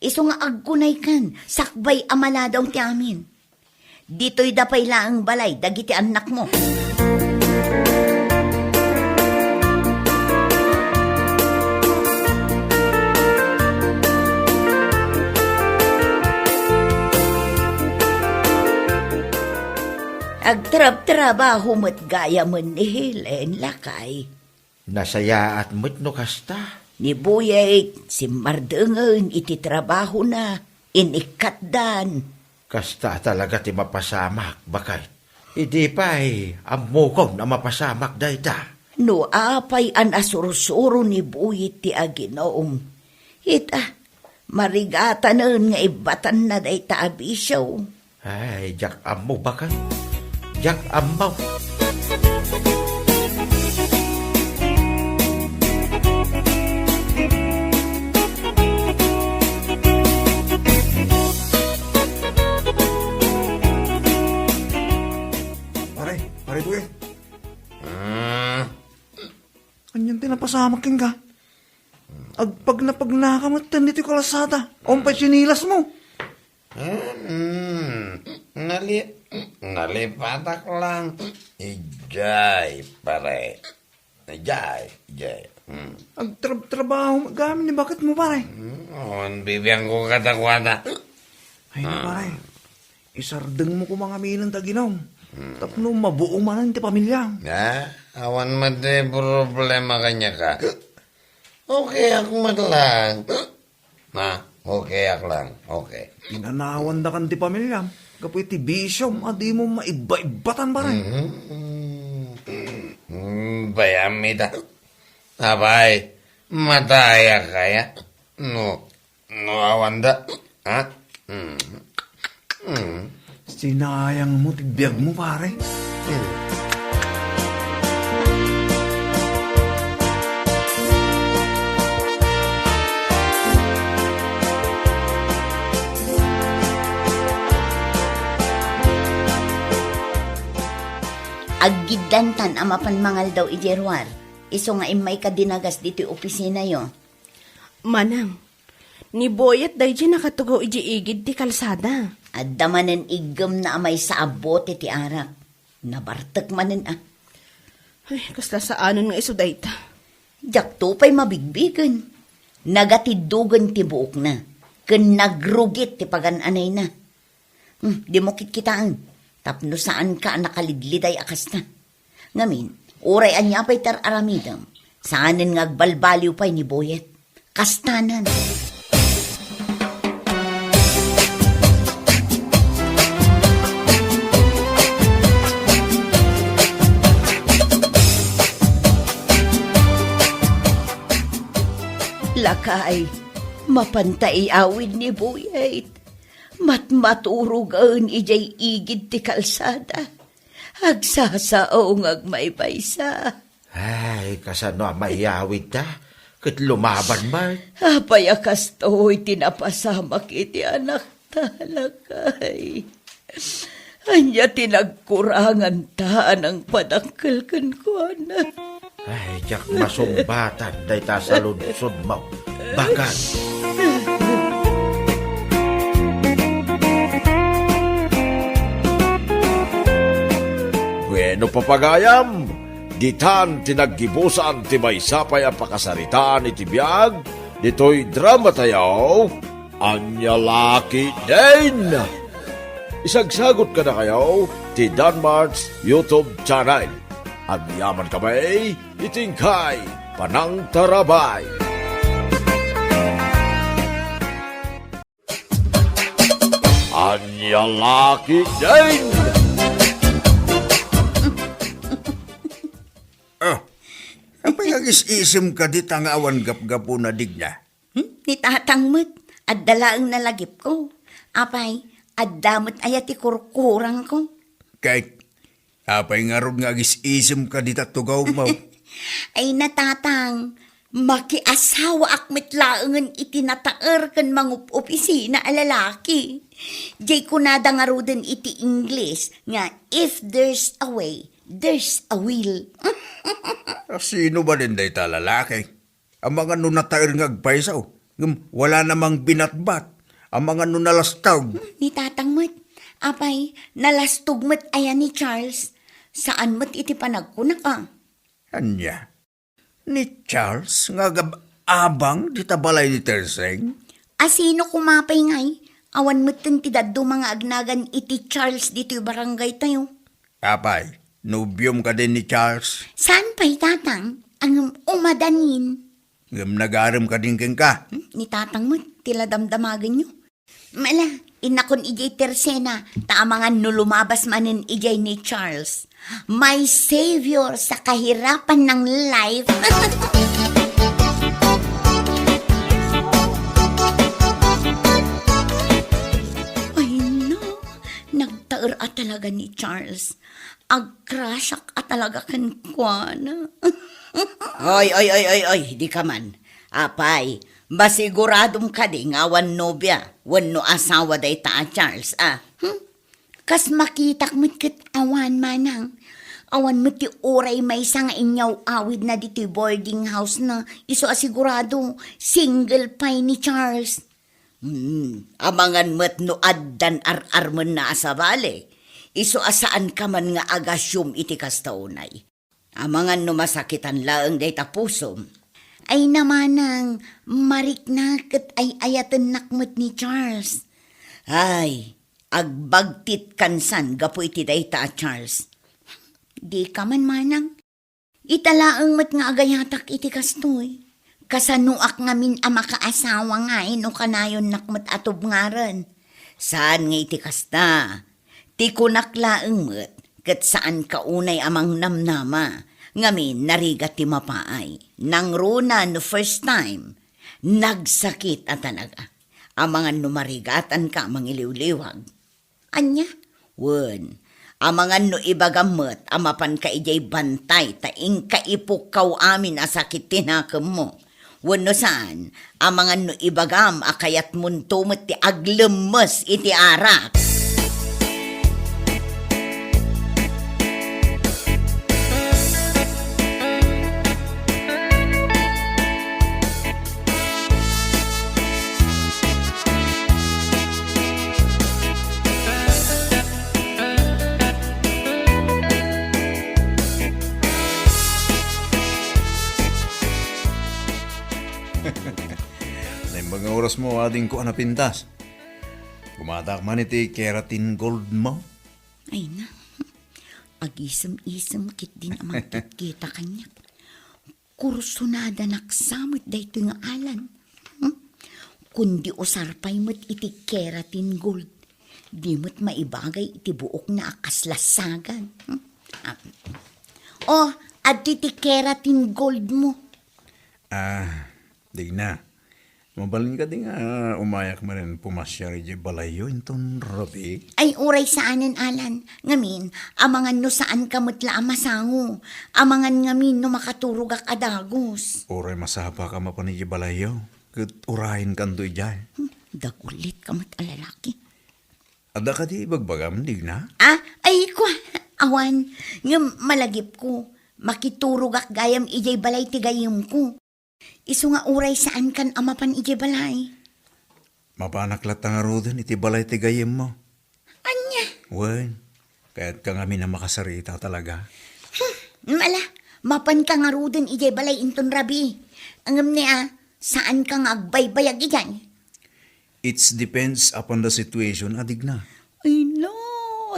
Isu nga agkunaykan, sakbay a maladaw ti amin. Ditoy da pay laeng balay dagiti annakmo. Agtrabtrabaho met gayamen ni Helen, lakay. Nasayaat met no kasta. Ni Buyet, simmardengen iti trabahona, in-ikkatdan. Kasta talaga ti mapasamak, baket. Idi pay, ammokon a mapasamak dayta. No apay a nasursuro ni Buyet ti aginum, ita, marigatanen nga ibbatanna dayta a bisio. Ay, diak ammo, baket. Diak ammo. Pare, pare, tuloy. Hmm. Anian ti napasamak kenka? Agpagnapagnaka met ditoy kalsada. Awan pay sinilasmo. Hmm, nali-, nalipatak lang. Ijay, pare. Ijay, ijay. Hmm. Agtrab-trabaho met gamin ni baketmo, pare. Hmm, awan bibiangko kadakuada. Ay, na, pare. Isardengmo koma ngamin ti aginum. Hmm. Tapno mabuo manen ti pamiliam. Ah, awan met ti problema kaniaka. Okay ak met lang. Na, okay ak lang. Okay. Inanawandakan ti pamiliam gapu iti bisiom a dimo maibba-ibbatan, pare. Mhm. Mm, bayam ita. Apay, matayak kaya? No, no, awanda. Ha? Mm. Mm. Sinayangmo ti biagmo, pare. Mm. Aggiddantan a mapan mangaldaw idiay ruar, isu nga immayka dinagas ditoy opisinayo. Manang, ni Boyet daydiay nakatugaw idiay igid ti kalsada. Adda manen iggemna a maysa a bote ti arak. Nabartek manen a. Ay, kasla saanen nga isu dayta. Diakto pay mabigbigen. Nagatiddogen ti buokna, ken nagrugit ti pagan-anayna. Hmm, dimo kitkitaen, tapno saanka a nakalidliday a kasta. Ngamin, uray ania pay ti ar-aramidem, saanen nga agbalbaliw pay ni Boyet. Kastanan. Lakay, mapanta iawid ni Boyet. Matmaturogen idiay igid ti kalsada. Agsasao nga agmaymaysa. Ay, kasano a mayawidta? Ket lumaban met. Apay a kastoy ti napasamak iti anakta, lakay? Ania ti nagkuranganta a nangpadakkel kenkuana? Ay, diak masumbatan dayta saludsodmo, baket. No papagayam, ditan ti naggibusan ti maysa pay a pakasaritaan iti biag ditoy dramatayo, Ania La Ketdin. Isagsagot kadakayo ti Danmart's YouTube channel. Agyaman kami iti inkay panangtarabay. Ania La Ketdin. Ah, apay nga agis-isim ka dita nga awan gapgapuna, Digna? Hmm? Ni tatang met, adda laeng nalagipko. Apay, adda met aya ti kurkurangko? Ket, apay ngarud nga agis-isim ka dita tugawmo? Ay, ni tatang, makiasawaak met laengen iti nataer ken mangup-opisina a lalaki. Jay kunada ngaruden iti Ingles nga, "If there's a way, there's a will." Sino ba din dayta lalaki? Amangan no nataer nga agpayso, ngem wala namang binatbat. Amangan no nalastog. Hmm, ni tatang met. Apay, nalastog met aya ni Charles? Saan met iti panagkunak a? Ania? Ni Charles nga agab-abang dita balay ni Terseng? A sino koma pay ngay? Awan metten ti dadduma nga agnagan iti Charles ditoy barangay tayo. Apay, nobiom kadin ni Charles? Saan pay, tatang? Ngem umadanin. Ngem nagarem kadin kenka? Hmm, ni tatang met, ti la damdamagenyo. Mala, innakon idiay Tersena, ta amangan no lumabas manen idiay ni Charles. My savior sa kahirapan ng life. Ay, no. Nagtaer a talaga ni Charles. Agcrush-ak a talaga kenkuana. Oy, oy, oy, oy, oy, di ka man. Apay, masiguradom kadi nga awan nobia wenno asawa dayta a Charles, a? Hmm? Kas makitak met ket awan, manang. Awan met ti uray maysa nga inyaw-awidna ditoy boarding house-na, isu a sigurado, single pay ni Charles. Hmm, amangan met no addan ar-armenna a sabali, isu a saanka man nga agasiom iti kasta unay. Amangan no masakitan laeng dayta pusom. Ay na, manang, marikna ket ay-ayatennak met ni Charles. Ay, agbagtitkan san gapu iti dayta a Charles. Di ka man, manang. Ita laeng met nga agayatak iti kastoy. Kasanoak ngamin a makaasawa ngay no kanayonnak met a tubngaren? Saan nga iti kasta. Ti kunak laeng met, ket saanka unay a mangnamnama. Ngamin, narigat ti mapaay. Nangruna no first time, nagsakit a talaga. Amangan no marigatanka a mangiliwliwag. Ania? Wen, amangan no ibagam met a mapanka idiay bantay ta inka ipukkaw amin a sakit ti nakemmo. Wenno saan, amangan no ibagam a kayatmonto met ti aglemmes iti arak. Naimbag nga orasmo, adingko a napintas. Gumatak man iti keratin goldmo. Ay na, agisem-isem ketdin a mangkitkita kaniak. Kursunadanak sa met daytoy nga Alan. Hmm? Kundi usar pay met iti keratin gold, di met maibagay iti buokna a kasla sagad. Hmm? Ah. Oh, adtoy ti keratin goldmo. Ah, Digna. Mabalin kadi nga umayak manen pumasiar idiay balayyo inton rabii? Ay, uray saanen, Alan. Ngamin, amangan no saanka met la a masango. Amangan ngamin no makaturogak a dagus. Uray masapaka mapan idiay balayyo, ket urayenkanto idiay. Hmm, dagulitka met a lalaki. Adda kadi ibagbagam, Digna? Ah, ay, kua, awan. Ngem malagipko, makiturogak gayam idiay balay ti gayyemko. Isu nga uray saankan a mapan idiay balay. Mapanak latta ngaruden iti balay ti gayyemmo. Ania? Wen, Kayatka ngamin a makasarita talaga. Hmm, ala, mapanka ngaruden idiay balay inton rabii. Ngem ni a, saanka nga agbaybayag idiay. It depends upon the situation, a Digna. Ay na,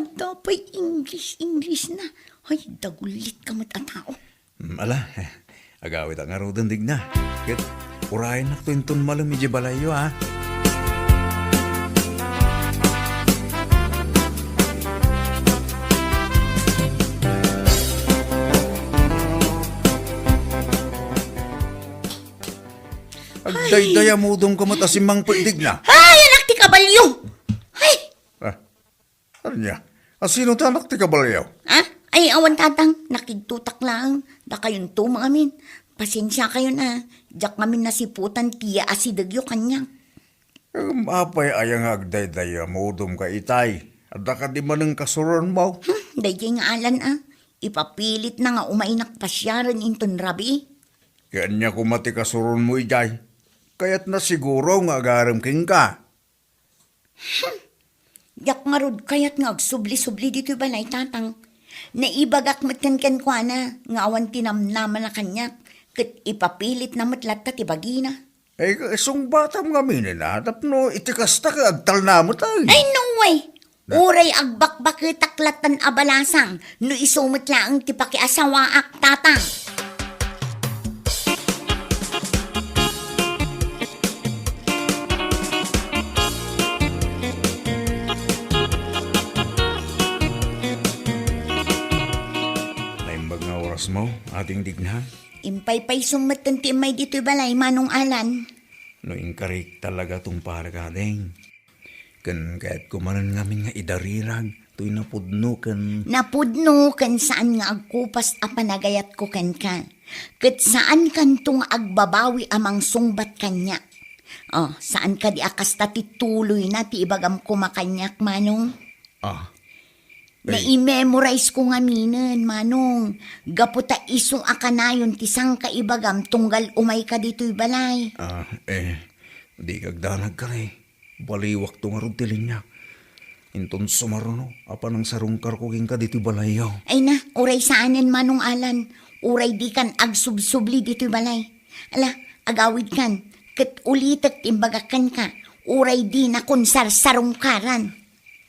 adda pay English, English na. Ay, dagulitka met a tao. Hmm, ala, eh, agawidak ngaruden, Digna. Ket urayennakto inton malem idiay balayyo, a. Agdaydayamudomka met a simmangpet, Digna. Ay, anak ti kabalio! Ay! Ah, ania? A, sino ti anak ti kabalio? Ah? Ay, awan, tatang. Nakigtotak laeng. Dakayonto ngamin. Pasensiakayon a. Diak ngamin nasiputan ti yaasidegyo kaniak. Ngem apay aya nga agdaydayamudomka itay? Adda kadi manen kasuronmo? Hmm, daydiay nga Alan a. Ipapilitna nga umaynak pasiaren inton rabii. Ket ania koma ti kasuronmo idiay? Kayatna siguro nga agarem kenka. Hmm. Diak ngarud kayat nga agsubli-subli ditoy balay, tatang. Naibagak met kenkuana nga awan ti namnamana kaniak, ket ipapilitna met latta ti bagina. Ay, sungbatam ngaminen a, tapno iti kasta ket agtalna met ay. Ay, no way! Na- Uray agbakbaketak lattan a balasang no isu met laeng ti pakiasawaak, tatang. Naimbag nga orasmo, Ading Digna. Impaypaysom metten ti immay ditoy balay, Manong Alan. No inkarik talaga tungpalek, Ading. Ken kayatko manen ngamin nga idarirag toy napudno ken Napudno ken saan nga agkupas a panagayatko kenka. Ket saankanto nga agbabawi a mangsungbat kaniak. Oh, saan kadi a kasta ti tuloyna ti ibagam koma kaniak, Manong? Ah. Ay. Nai-memorize ko ngaminen, Manong. Gapu ta isu a kanayon ti sangkaibagam tunggal umayka ditoy balay. Ah, eh, dika agdanag kari. Baliwakto ngarud ti linia. Inton sumaruno, a panangsarungkarko kenka ditoy balayyo. Ay na, uray saanen, Manong Alan. Uray dikan agsubsubli ditoy balay. Ala, agawidkan, ket ulitek ti imbagak kenka. Uray dinakon sarsarungkaran.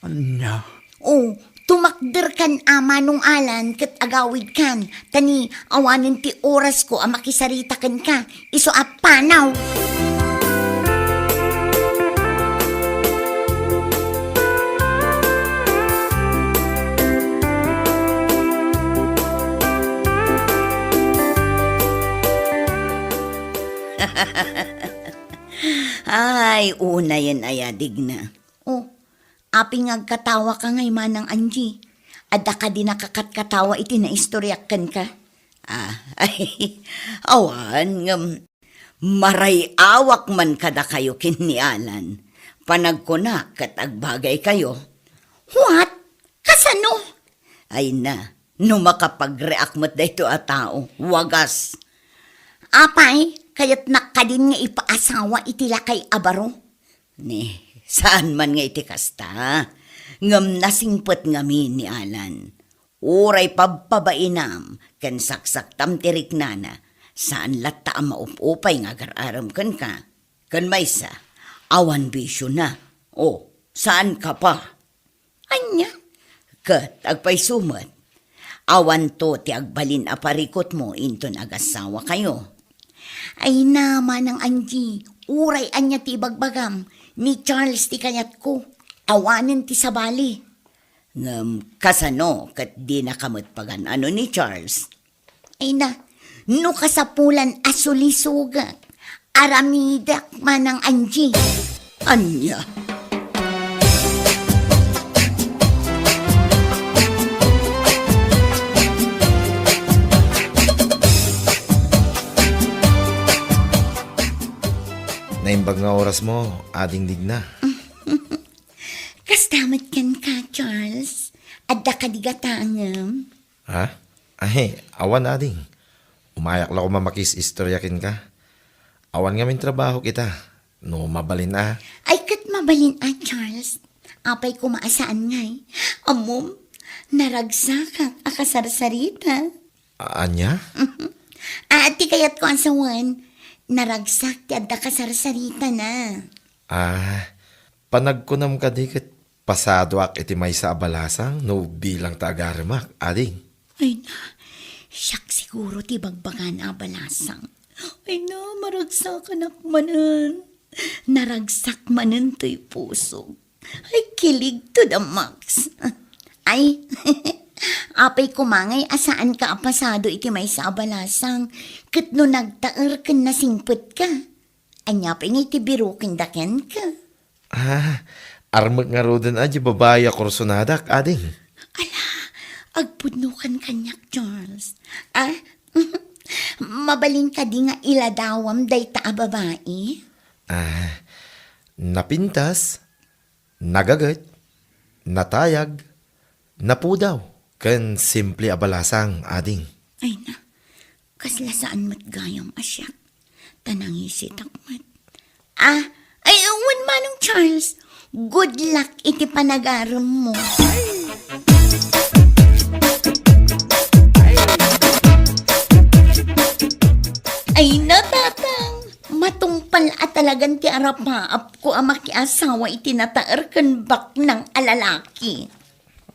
Ania? O, tumakderkan a, Manong Alan, ket agawidkan, ta ni awanen ti orasko a makisarita kenka, isu a panaw. Ay, unayen aya, Digna. O, apay nga agkatawaka ngay, Manang Angie? Adda kadi nakakatkatawa iti naistoriak kenka? Ah, ay, awan, ngem maray-awak man kadakayo ken ni Alan. Panagkunak ket agbagaykayo. What? Kasano? Ay na, no makapag-react met daytoy a tao, wagas. Apay, kayatnak kadin nga ipaasawa iti lakay a baro? Ni, saan man nga iti kasta. Ngem nasingpet ngamin ni Alan. Uray pabpabainam ken saksaktam ti riknana, saan latta a maup-upay nga agar-arem kenka. Ken maysa, awan bisiona. O, saanka pa. Ania? Ket agpayso met, awanto ti agbalin a parikutmo inton agasawakayo. Ay na, Manang Angie, uray ania ti ibagbagam, ni Charles ti kayatko. Awanen ti sabali. Ngem kasano ket dinaka met pagan-ano ni Charles? Ay na, no kasapulan a sulisogak, aramidek, Manang Angie. Ania? Naimbag nga orasmo, Ading Digna. Kasta met kenka, Charles. Adda kadi gatangem? Ha? Ay, awan, Ading. Umayak la koma makis-istorya kenka. Awan ngamin trabaho kita. No mabalin a. Ay, ket mabalin a, Charles. Apay koma a saan ngay? Ammom, Naragsakak a kasarsarita. A-, ania? Ah, ti kayatko a sawen, naragsak ti adda kasarsaritana. Ah, panagkunam kadi ket pasadoak iti maysa a balasang no bilang ta agaremak, ading? Ay na, siak siguro ti bagbagana a balasang. Ay na, maragsakanak manen. Naragsak manen toy pusok. Ay, kilig to the max. Ay, apay koma ngay a saanka a pasado iti maysa a balasang, ket no nagtaer ken nasingpetka, ania pay ngay ti birokenna kenka? Ah, armek ngaruden a di babai a kursonadak, ading. Ala, agpudnokan kaniak, Charles. Ah, mabalin kadi nga iladawam dayta a babai? Ah, napintas, nagaget, natayag, napudaw, ken simple a balasang, ading. Ay na, kasla saan met gayam a siak, ta nangisitak met. Ah, ay, wen Manong Charles, good luck iti panagaremmo. Ay na, Tatang, matungpal a talagan ti arapaapko a makiasawa iti nataer ken baknang a lalaki.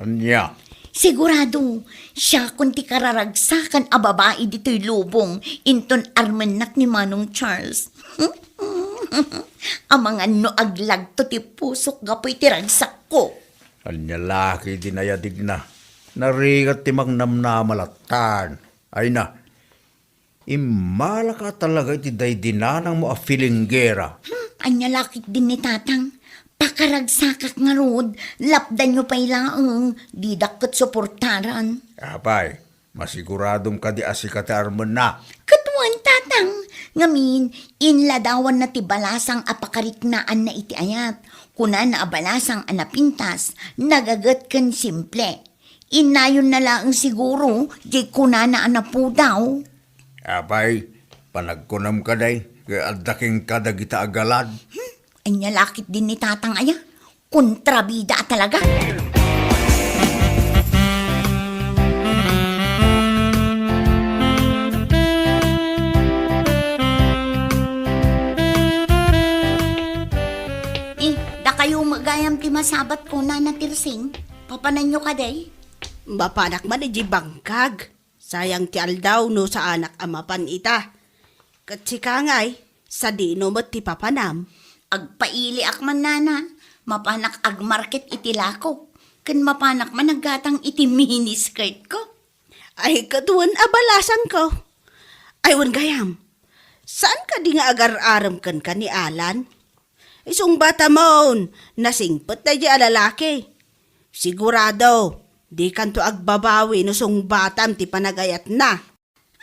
Ania? Sigurado, siakon ti kararagsakan a babai ditoy lubong inton armennak ni Manong Charles. Amangan no aglagto ti pusok gapu iti ragsakko. Ania la ketdi nayadigna? Narigat ti mangnamnama lattan. Ay na, immalaka talaga iti daydi nanangmo a filinggera. Hmm, ania la ketdin ni Tatang? Pakaragsakak ngarud, lapdanyo pay laeng, didak ket suportaran. Apay, masiguradom kadi a sika ti armenna? Ket wen, Tatang, ngamin, inladawanna ti balasang a pakariknaanna iti ayat. Kunana a balasang a napintas, nagaget ken simple. Innayonna laeng siguro, diay kunana a napudaw. Apay, panagkunam kadi, ket adda kenka dagita a galad? Hmm, ania la ketdin ni Tatang aya? Kontrabida a talaga. Eh, dakayo met gayam ti masabatko, Nana Tirsing. Papananyo kadi? Mapanak man idiay bangkag. Sayang ti aldaw no saanak a mapan ita. Ket sika ngay, sadino met ti papanam? Agpailiak man, Nana. Mapanak agmarket iti lakok. Ken mapanak man aggatang iti mini skirtko. Ay, ket wen a balasangko. Ay, wen gayam. Saan kadi nga agar-arem kenka ni Alan? Isungbatamon, nasingpet daydiay a lalaki. Sigurado, dikanto agbabawi no sungbatam ti panagayatna.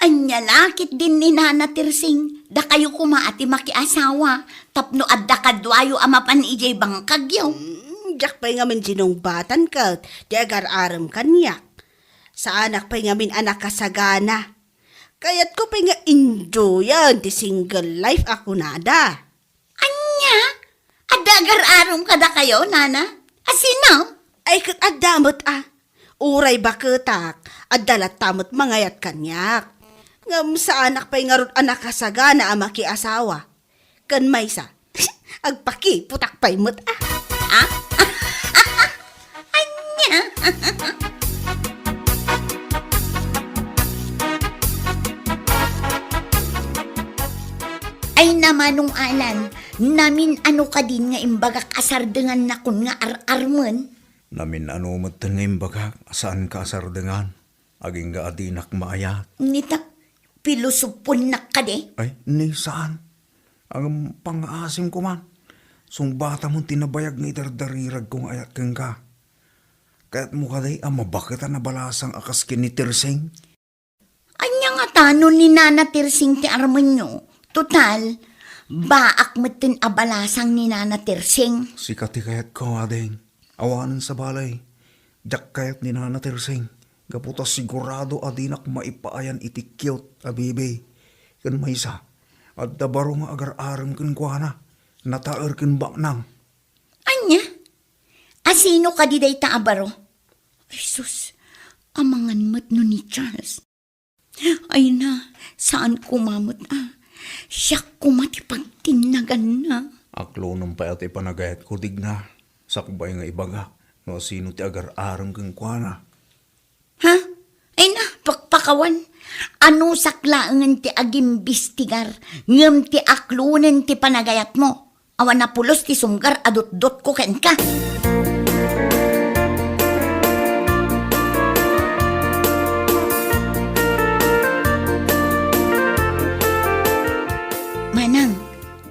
Ania la ketdin ni Nana Tirsing, dakayo koma a ti makiasawa, tapno adda kaduayo a mapan idiay bangkagyo. Hmm, diak pay ngamin sinungbatan ket ti agar-arem kaniak. Saanak pay ngamin a nakasagana. Kayatko pay nga enjoyan ti single life a kunada. Ania? Adda agar-arem kadakayo, Nana? A sino? Ay, ket adda met a. Uray baketak, adda latta met mangayat kaniak. Ngem saanak pay ngarud a nakasagana a makiasawa. Ken maysa, agpakiputak pay met a. Ah? Ania? Ay, Manong Alan, namin-ano kadin nga imbagak a sardengannakon nga ar-armen? Namin-ano metten nga imbagak a saanka a sardengan, agingga a dinak maayat. Nita, pilosoponnak kadi? Ay, ni saan. Ngem pangngaasim koman. Sungbatamon ti nabayag nga idardariragko nga ayat kenka. Kayatmo kadi a mabaketan a balasang a kas ken ni Tirsing? Ania ngata no ni Nana Tirsing ti armenyo? Total, baak metten a balasang ni Nana Tirsing. Sika ti kayatko, ading. Awanen sabali, diak kayat ni Nana Tirsing, gapu ta sigurado a dinak maipaayan iti cute a bibi. Ken maysa, adda baro nga agar-arem kenkuana, nataer ken baknang. Ania? A sino kadi dayta a baro? Jesus, amangan met no ni Charles. Ay na, saan koma met a. Siak koma ti pagtinnaganna. Aklonem pay a ti panagayatko, Digna. Sakbay nga ibagak no asino ti agar-arem kenkuana. Ha? Ay na, pakpakawan. Anusak laengen ti agimbistigar, ngem ti aklonen ti panagayatmo. Awan a pulos ti sumgar a dutdotko kenka. Manang,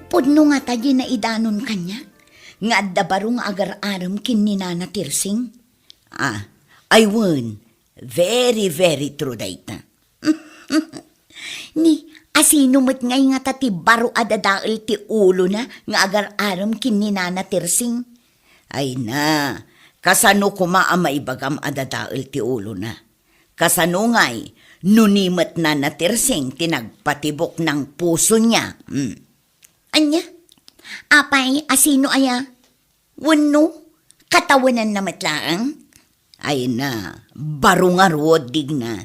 pudno ngata diay naidanon kaniak nga adda baro nga agar-arem ken ni Nana Tirsing? Ah, ay wen, very, very true dayta. Ni, asino met ngay ngata ti baro a dadael ti ulona nga agar-arem ken ni Nana Tirsing? Ay na, kasano koma a maibagam a dadael ti ulona? Kasano ngay no ni met Nana Tirsing ti nagpatibok ng puso niya? Hmm. Ania? Apay, asino aya? Wenno, katawenanna met laeng? Ay na, baro ngarud, Digna.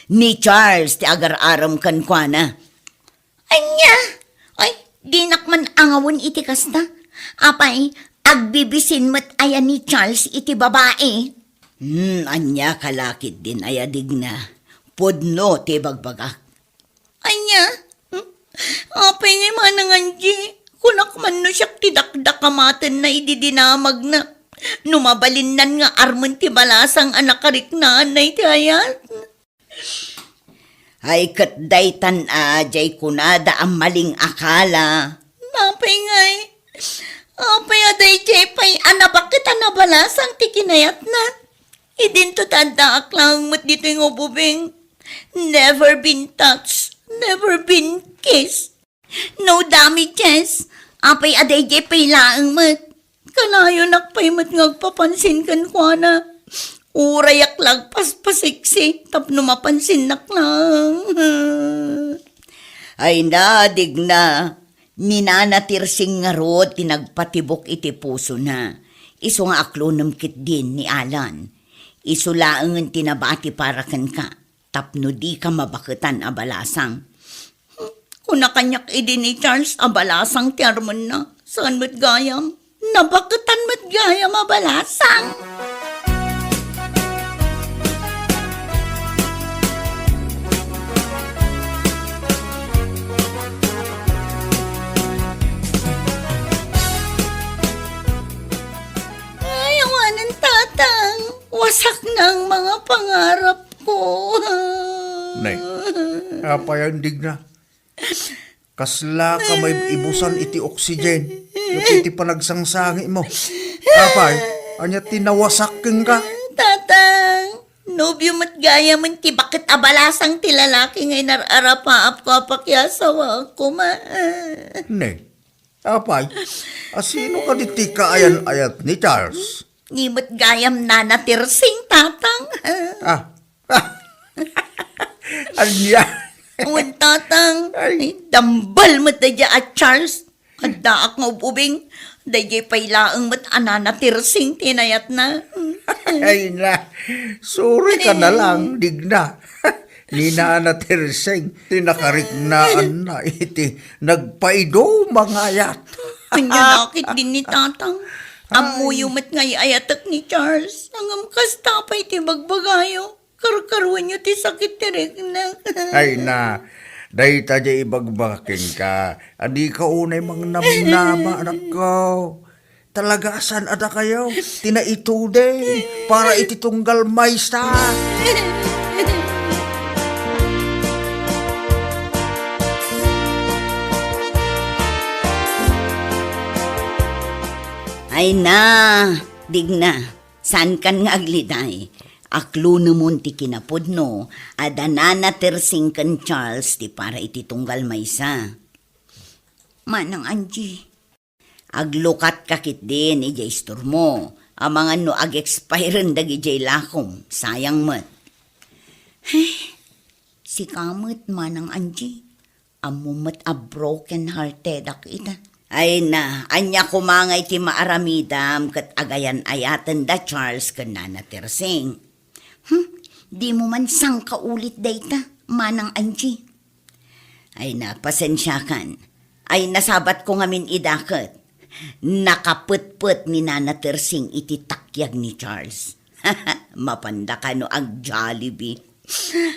Ni Charles ti agar-arem kenkuana. Ania? Ay, dinak man angawen iti kasta. Apay, agbibisin met aya ni Charles iti babai? Hmm, ania ka la ketdin aya, Digna? Pudno ti bagbagak. Ania? Hmm? Apay ngay, Manang Angie? Kunak man no siak ti dakdakamatenna idi dinamagna. No mabalinnan nga armen ti balasang a nakariknaanna iti ayat. Ay, ket daytan a, diay kunada a malingakala. Apay ngay? Apay a daydiay pay a nabaket a nabalasang ti kinayatna? Idinto ta addaak laeng met ditoy nga ububing. Never been touched, never been kissed. No damages. Apay a daydiay pay laeng met. Kanayonak pay met nga agpapansin kenkuana. Urayak la agpaspasiksi tapno mapansinnak laeng. Ay na, Digna. Ni Nana Tirsing ngarud ti nagpatibok iti pusona. Isu nga aklonem ketdin ni Alan. Isu laengen ti nabati para kenka, tapno dika mabaketan a balasang. Kuna kaniak idi ni Charles a balasang ti armenna. Saan met gayam? Nabaketan met gayam a balasang. Ay, awanen, Tatang. Wasakna ang mga pangarap ko. Nay, apay a Digna? Kasla ka maibusan iti oxygen iti panagsangsangitmo. Apay, ania ti nawasak kenka? Tatang, nobio met gayam ti baket a balasang ti lalaki nga inar-arapaapko a pakiasawaak koma. Ne, apay, asino kadi ti kaayan-ayat ni Charles? Ni met gayam Nana Tirsing, Tatang. Ah. Ania? Wen, Tatang. Ay. Ay, dambal met daydiay a Charles. Addaak nga ub-ubing. Daydiay pay laeng met a Nana Tirsing ti inayatna. Ay na. Sorry ka na lang, Digna. Ni Nana Tirsing ti nakariknaanna iti nagpaiduma nga ayat. Ania la ketdin ni Tatang? Ay. Ammoyo met nga ay-ayatek ni Charles. Ngem kasta pay ti bagbagayo. Karkaruenyo ti sakit ti rikna. Ay na, dayta diay ibagbagak kenka. Adika unay mangnamnama, anakko. Talaga a saan a dakayo ti naituding para iti tunggal maysa. Ay na, Digna, saankan nga agliday. Aklonemon ti kinapudno, adda Nana Tirsing ken Charles ti para iti tunggal maysa. Manang Angie. Aglukatka ketdin idiay istormo. Amangan no ag-expiren dagidiay lakom, sayang met. Ay, sika met, Manang Angie. Ammom met a broken-heartedak ita. Ay na, ania koma ngay ti maaramidam ket agayan-ayaten da Charles ken Nana Tirsing? Hmm? Dimo man sangkaulit dayta, Manang Angie. Ay, na, pasensiakan. Ay, nasabatko ngamin idaket. Nakapetpet ni Nana Tersing iti takyag ni Charles. Mapanda kano ag-Jollibee.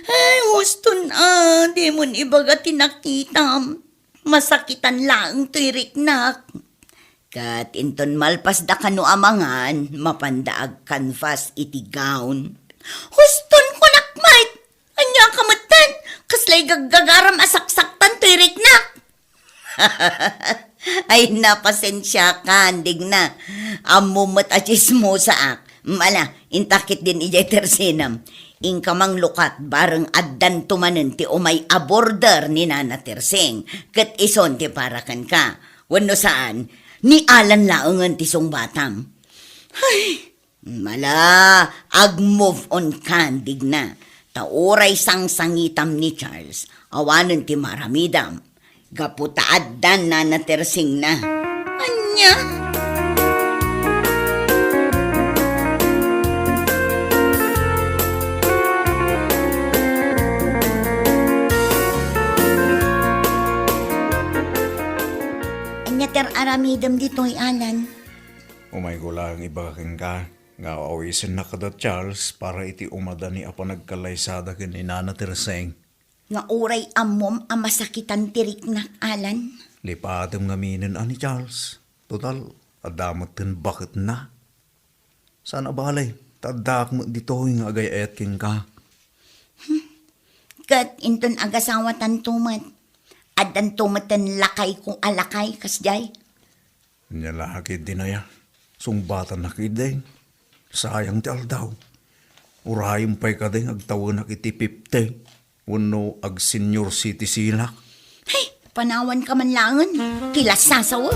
Ay, huston a, dimon ibaga ti nakitam. Masakitan laeng toy riknak. Ket inton malpasda kano a mangan, mapanda agkanfas iti gown. Huston, kunak met! Ania ka metten? Kaslay gaggagaram a saksaktan toy riknak? Ay, na, pasensiakan, Digna. Ammom met a tsismosaak. Ala, inta ketdin idiay tersenam. Inka manglukat, bareng addanto manen ti umay a border ni Nana Tersing, ket isun ti para kenka. Wenno saan, ni Alan laengen ti sungbatam. Ay, ala, ag-move on kan, Digna. Ta uray sangsangitam ni Charles, awanen ti maaramidam. Gapu ta addan Nana Tersing na. Ania? Ania ti ar-aramidem ditoy, Alan? Umayko laeng ibaga kenka nga awisennak kada Charles para iti umada ni a panagkalaysada ken ni Nana Tersing. Nga uray ammom a masakitan ti riknak, Alan. Lipatem ngaminen a ni Charles. Total, adda metten baketna. Saan a bale, ta addaak met ditoy nga agay-ayat kenka. Hmm. Ket inton agasawatanto met, addanto metten lakayko a lakay, kasdiay. Ania la ketdin aya? Sungbatannak idi. Sayang ti aldaw. Urayem pay kadi nga agtawenak iti fifty wenno ag-senior citizenak. Hay, panawanka man laengen ti lasasawem.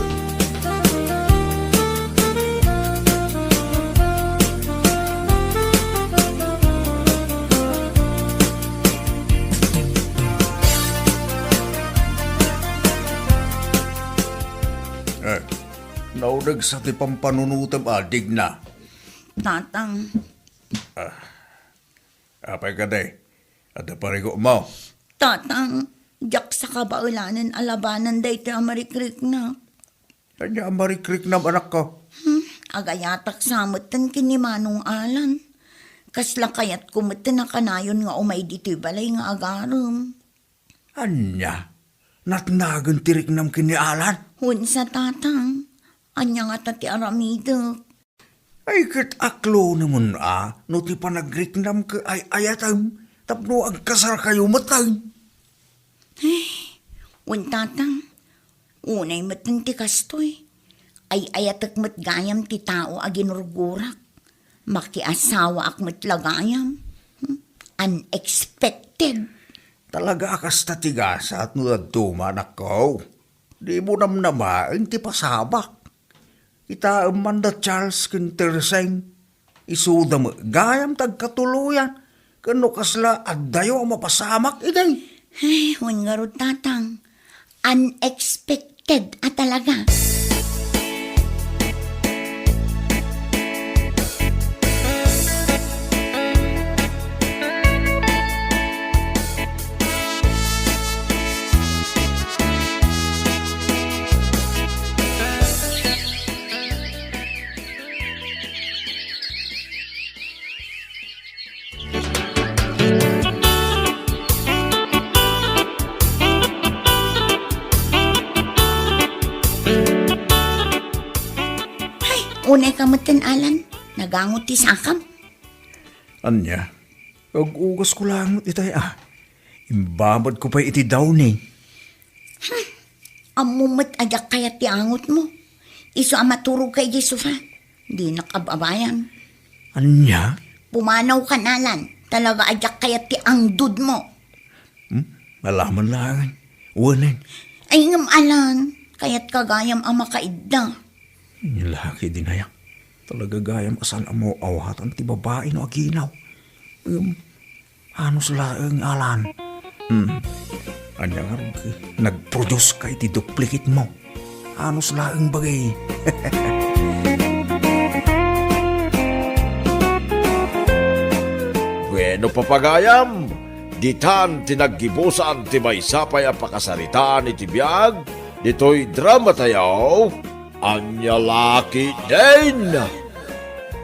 Eh, nauneg sa ti pampanunotem a, Digna. Tatang. Ah, apay kadi? Adda parigutmo? Tatang, diak sa kabaelanen a labanan daytoy a marikriknak. Ania a marikriknam, anakko? Hmm, agayatak sa metten ken ni Manong Alan. Kasla kayatko metten a kanayon nga umay ditoy balay nga agarem. Ania? Natnagen ti riknam ken ni Alan? Wen sa, Tatang. Ania ngata ti aramidek? Ay, ket aklonemon a no ti panagriknam ket ay-ayatem tapno agkasarkayo metten. Ay, wen, Tatang. Unay metten ti kastoy. Ay-ayatek met gayam ti tao a ginurgurak. Makiasawaak met la gayam. Hmm? Unexpected. Talaga a kasta ti gasat no dadduma, anakko. Dimo namnamaen ti pasamak. Kitaem man da Charles ken Terseng. Isuda met gayam ti agkatuloyan. Ken no kasla, addayo a mapasamak idi. Ay, wen ngarud, Tatang. Unexpected a talaga. Ay, unay ka metten, Alan. Nagangot ti sakam. Ania? Ag-ugasko laeng met itay a. Imbabadko pay iti downy. Hmm. Ammom met a diak kayat ti angotmo. Isu a maturogka idiay sofa. Dinak ababayan. Ania? Pumanaw ka, Alan. Talaga a diak kayat ti angdudmo. Hmm? Alaman laeng. Wenen. Ay, ngem, Alan, kayatka gayam a makaidda. Nia la ketdin aya. Talaga gayam a saan a maawatan ti babai no aginaw. Ngem, anus laeng, Alan. Hmm. Ania ngarud, nag-produce ka iti duplicate mo? Anus laeng bagay. Wenno, papagayam, ditan ti naggibusan ti maysa pay a pakasaritaan iti biag ditoy dramatayo, Ania La Ketdin!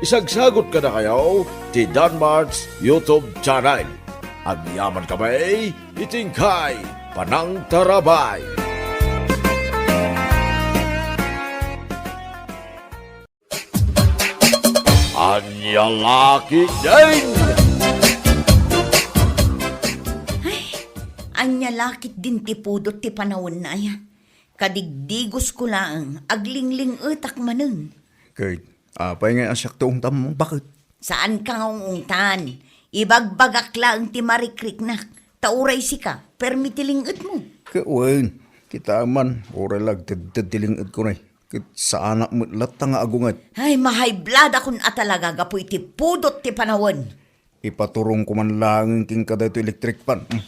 Isagsagot kadakayo ti Danmart's YouTube channel. Agyamankami iti inkay panangtarabay. Ania La Ketdin! Ay, ania la ketdin ti pudot ti panawenna aya? Kadigdigosko laeng, aglingling-etak manen. Ket apay ngay a siak ti ungtam, baket? Saanka nga ung-ungtan. Ibagbagak laeng ti marikriknak. Ta uray sika, permi ti ling-etmo. Ket wen, kitaem man, uray la agtedted ti ling-etko nay. Ket saanak met latta nga agunget. Ay, mahayblad akon a talaga gapu iti pudot ti panawen. Ipaturongko man laeng kenka daytoy electric fan. Mm.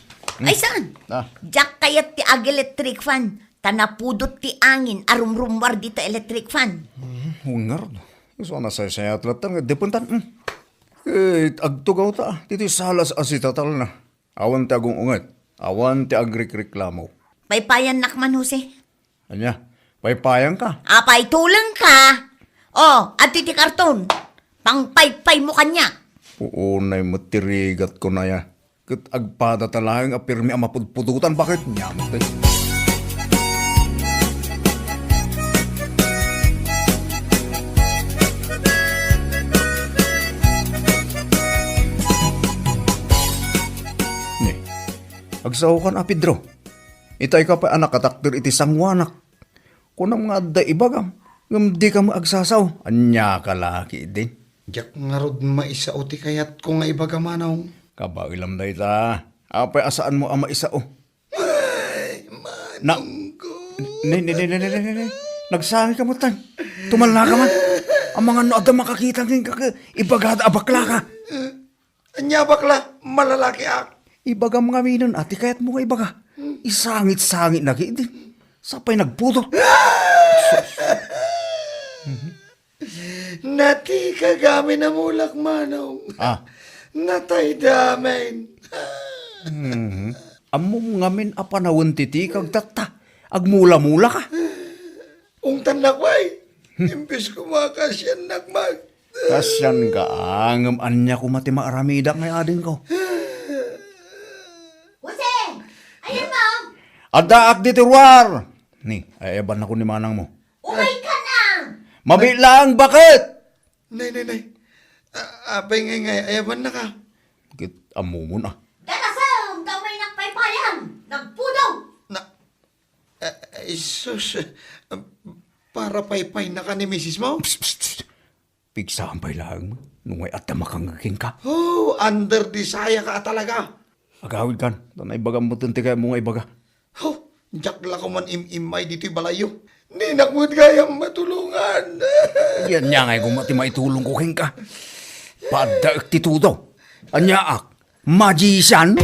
Mm. Ay, saan? Ah. Diak kayat ti ag-electric fan. Ta napudot ti angin a rumrummuar dita electric fan. Mm, wen ngarud. Isu a nasaysayat latta nga depentan. Mm. Ket agtugawta, ah. Ditoy salas a sitatalna. Awan ti agung-unget. Awan ti agrikreklamo. Paypayannak man, Jose. Ania? Paypayanka? Apay, tulengka? Oh, adtoy ti karton. Pangpaypaymo kaniak. Unay met ti rigatko nay a. Ket agpadata laeng a permi a mapudpudotan, baket? Ania met, eh? Ni, agsaokan a, Pedro. Itay ka pay a nakatakder iti sangoanak. Kunam nga adda ibagam, ngem dika met agsasao. Ania ka la ketdin? Diak ngarud maisao ti kayatko nga ibaga, Manong. Kabaelam dayta. Apay a saanmo a maisao? Ay, Na-, Manong ko. Ne, ne, ne, ne, ne, ne, ne, ne. Nagsangika met, tan. Tumallaka man. Amangan no adda makakita kenka, ibagada a baklaka. Ania, bakla? Malalakiak. Ibagam ngaminen a ti kayatmo nga ibaga. Isangit-sangit na ketdin. Sapay nagpudot. Natikag amin a mulak, Manong. Ah. Natayda amin. Mhm. Ammom ngamin a panawen ti tikag tatta. Agmula-mula ka. Ungtannak pay. Imbes koma kasiannak met. Kasianka, ngem ania koma ti maaramidak nga adingko? Jose! Ayan mo! Addaak ditoy ruar! Ni, ayabannakon ni manangmo. Umay ka na! Mabiit laeng, baket! Nay, nay, nay. A-, apay ngay, ngay, ayabannaka? Ket ammomon a. Darasem, ta umaynak paypayan! Nagpudot! Na, Eh, eh, sus, eh, para paypaynaka ni misismo? Psst, psst, psst. Pigsam pay laeng, no ngay adda makangngeg kenka. Oh, under the saya ka talaga. Agawidkan, ta naibagam met ti kayatmo nga ibaga. Oh, diak la koman im-immay ditoy balayyo. Dinak met gayam matulongan. Ania ngay koma ti maitulongko kenka. Paaddaek ti tudo. Aniaak. Magician?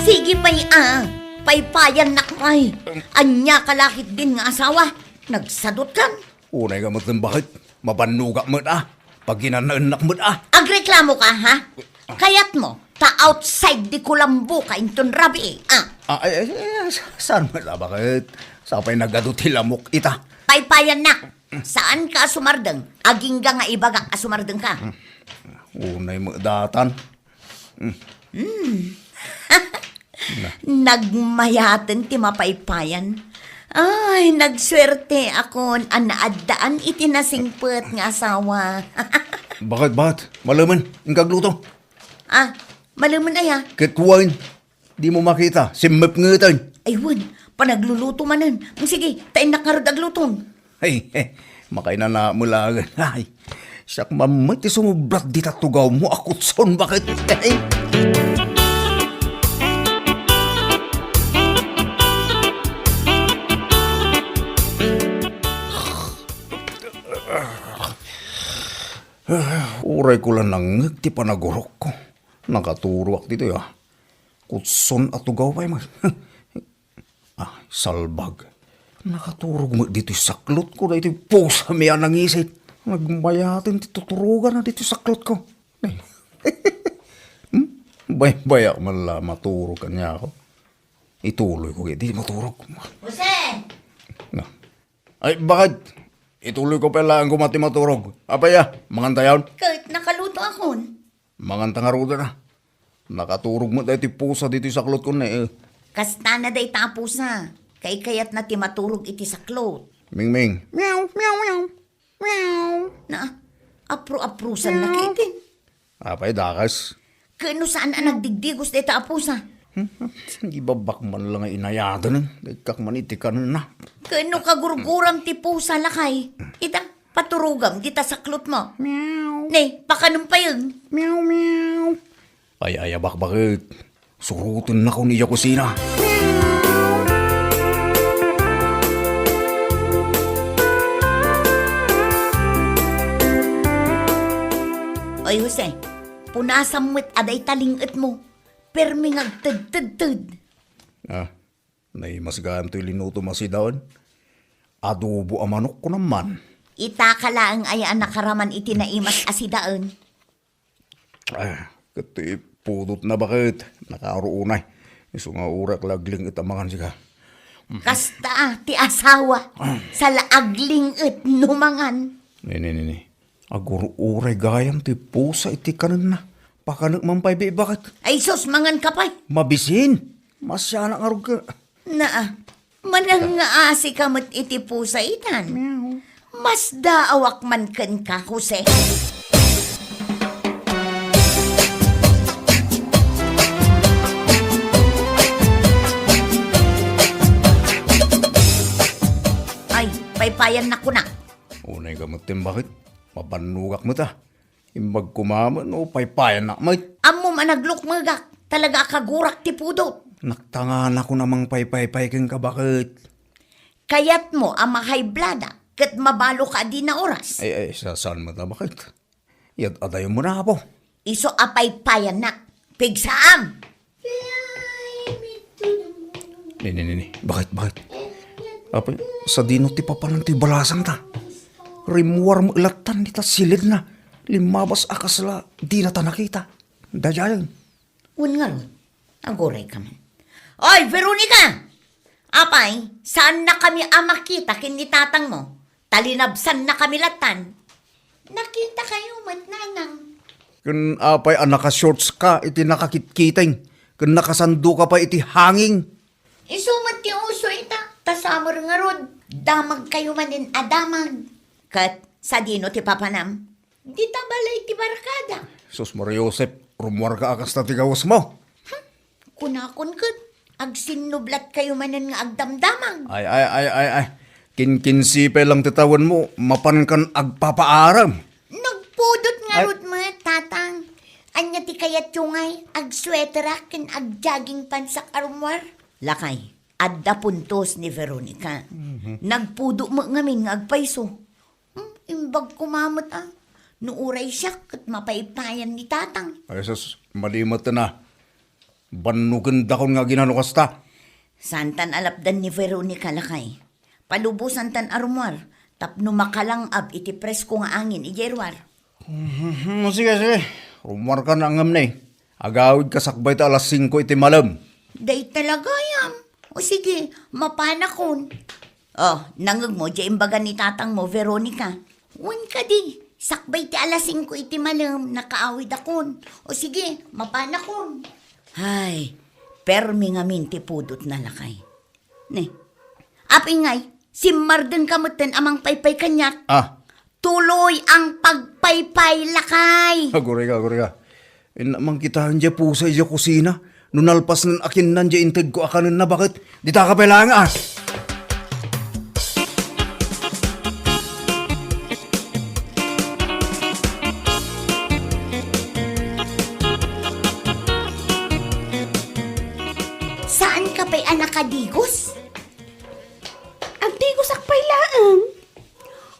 Sige pay a, paypayannak pay. Ania ka la ketdin nga asawa? Nagsadutkan? Unay ka met, baket. Mabannogak met a. Paginanaennak met a. Agreklamo ka, ha? Kayatmo, ta outside the kulambo ka inton rabii, ah. Ah, ay, ay, ay, ay, sa-, saan met a, baket? Sapay nagadu ti lamok ita. Paypayannak, saanka a sumardeng, agingga nga ibagak a sumardengka. Unay met datan. Hmm. Nagmayaten ti mapaypayan. Ay, nagsuerteakon a naaddaan iti nasingpet nga asawa. Baket, baket? Malemen, inka agluto. Ah, malemen aya? Ket wen, dimo makita, simmepngeten. Ay, wen, panagluluto manen. Mm, sige, ta innak ngarud agluton. Ay, eh, makainana met laeng. Ay, siak man met ti sumubrat dita tugawmo a kutson, baket? Ay. Uray ko la nangngeg ti panagurokko. Nakaturoak ditoy, ah. Kutson a tugaw pay met. Ah, salbag. Nakaturog met ditoy saklotko daytoy pusami a nangisit. Nagmayaten ti tuturoganna ditoy saklotko. Hmm? Baybay-ak man la maturog kaniak. Ituloyko ket di maturog. Jose! Na. Ay, bakit? Ituloyko pay laeng koma ti maturog. Apay a, mangantayon? Ket nakalutoakon. Manganta ngaruden a. Nakaturog met daytoy pusa ditoy saklotko ne, eh. Kastana dayta a pusa. Kaikayatna ti maturog iti saklot. Mingming. Meow, meow, meow. Meow. Na, apro-aprosanna Meow. Kaitin. Apay, dakes? Ket no saan a nagdigdigos dayta a pusa? Hmm, ibabak man la nga inayaten, eh. Dikak man iti kanenna. Ket no kagurguram ti pusa, lakay, ita, paturogam dita saklotmo. Meow. Ne, pakanem payen. Meow, meow. Ay, ay, abakbaket. Surotennakon idiay kusina. Oy, Jose, punasam met a dayta ling-etmo. Permi nga agtedtedted. Ah, naimas gayam toy linutom a sidaen. Adobo a manok, kunam man. Itaka laeng aya a nakaraman iti naimas a sidaen. Ah, ket ti pudotna, baket, nakaruonay. Isu nga uray la agling-et a mangan sika. Kasta a, ti asawa, saan la agling-et no mangan. Nini, nini. Agur-uray gayam ti pusa iti kanenna. Pakanek man pay, baket. Ay sus, mangan ka pay. Mabisin. Masianak ngarud ka. Naa, manang nga asi ka met iti pusa itan. Meow. Masdaawak man kenka, Jose. Ay, paypayannak kuna. Unay ka met, baket. Mabannogak met a. Imbag koma met no paypayannak met. Ammom a naglukmegak. Talaga a kagurak ti pudot. Naktanganakon a mangpaypaypay kenka, baket. Kayatmo a mahayblada ket mabaloka a dina oras. Ay, ay, sa-, saan met a, baket? Yad-adayo met a, apo. Isu a paypayannak. Pigsaam! Ni, ni, ni, ni. Baket, baket? Apay, sadino ti papanan ti balasangta? Rimmuar met lattan dita silidna. Limmabas a kasla dinata nakita. Daydiayen. Wen ngarud, aguray ka man. Oy, Veronica! Apay, saannakami a makita ken ni tatangmo? Ta linabsannakami lattan. Nakitakayo met, nanang. Ken apay a naka-shorts ka iti nakakitkiting, ken nakasando ka pay iti hanging? Isu met ti uso ita, ta summer ngarud, damagkayo manen a damag. Ket sadino ti papanam? Dita balay ti barkada. Sus, Maria Josep, rummuarka a kasta ti gawesmo. Hmm, kunakon ket, agsinnublatkayo manen nga agdamdamag. Ay, ay, ay, ay, ay. Kinkinsi pay lang ti tawenmo, mapankan agpapaaram. Nagpudot ngarud met, tatang. Ania ti kayatyo ngay, agsueterak ken agjogging pantsak a rummuar? Lakay, adda puntos ni Veronica. Mhm. Nagpudo met ngamin nga agpayso. Hmm, imbag koma met a. No uray siak, ket mapaypayan ni tatang. Ay, sus, mali met a. Bannogandakon nga aginano kasta. Saantan a lapdan ni Veronica, lakay. Palubosantan a rummuar, tapno makalang-ab iti presko nga angin idiay ruar. Mhm, sige, sige. Rummuarka na ngem ne. Agawidka sakbay ta alas singko iti malem. Dayta la gayam. O sige, mapanakon. O, nangegmo, diay imbaga ni tatangmo, Veronica. Wen kadi, sakbay ti alas singko iti malem, nakaawidakon. O sige, mapanakon. Hay, permi ngamin ti pudotna, lakay. Ne. Apay ngay, simmardenka metten a mangpaypay kaniak. Ah. Tuloy ang pagpaypay, lakay. Aguray ka, aguray ka. Inna, mangkitaen diay pusa idiay kusina. No nalpasnan a kinnan diay integko a kanenna, baket? Ditaka pay laeng, ah. Saanka pay a nakadigos? Agdigosak pay laeng.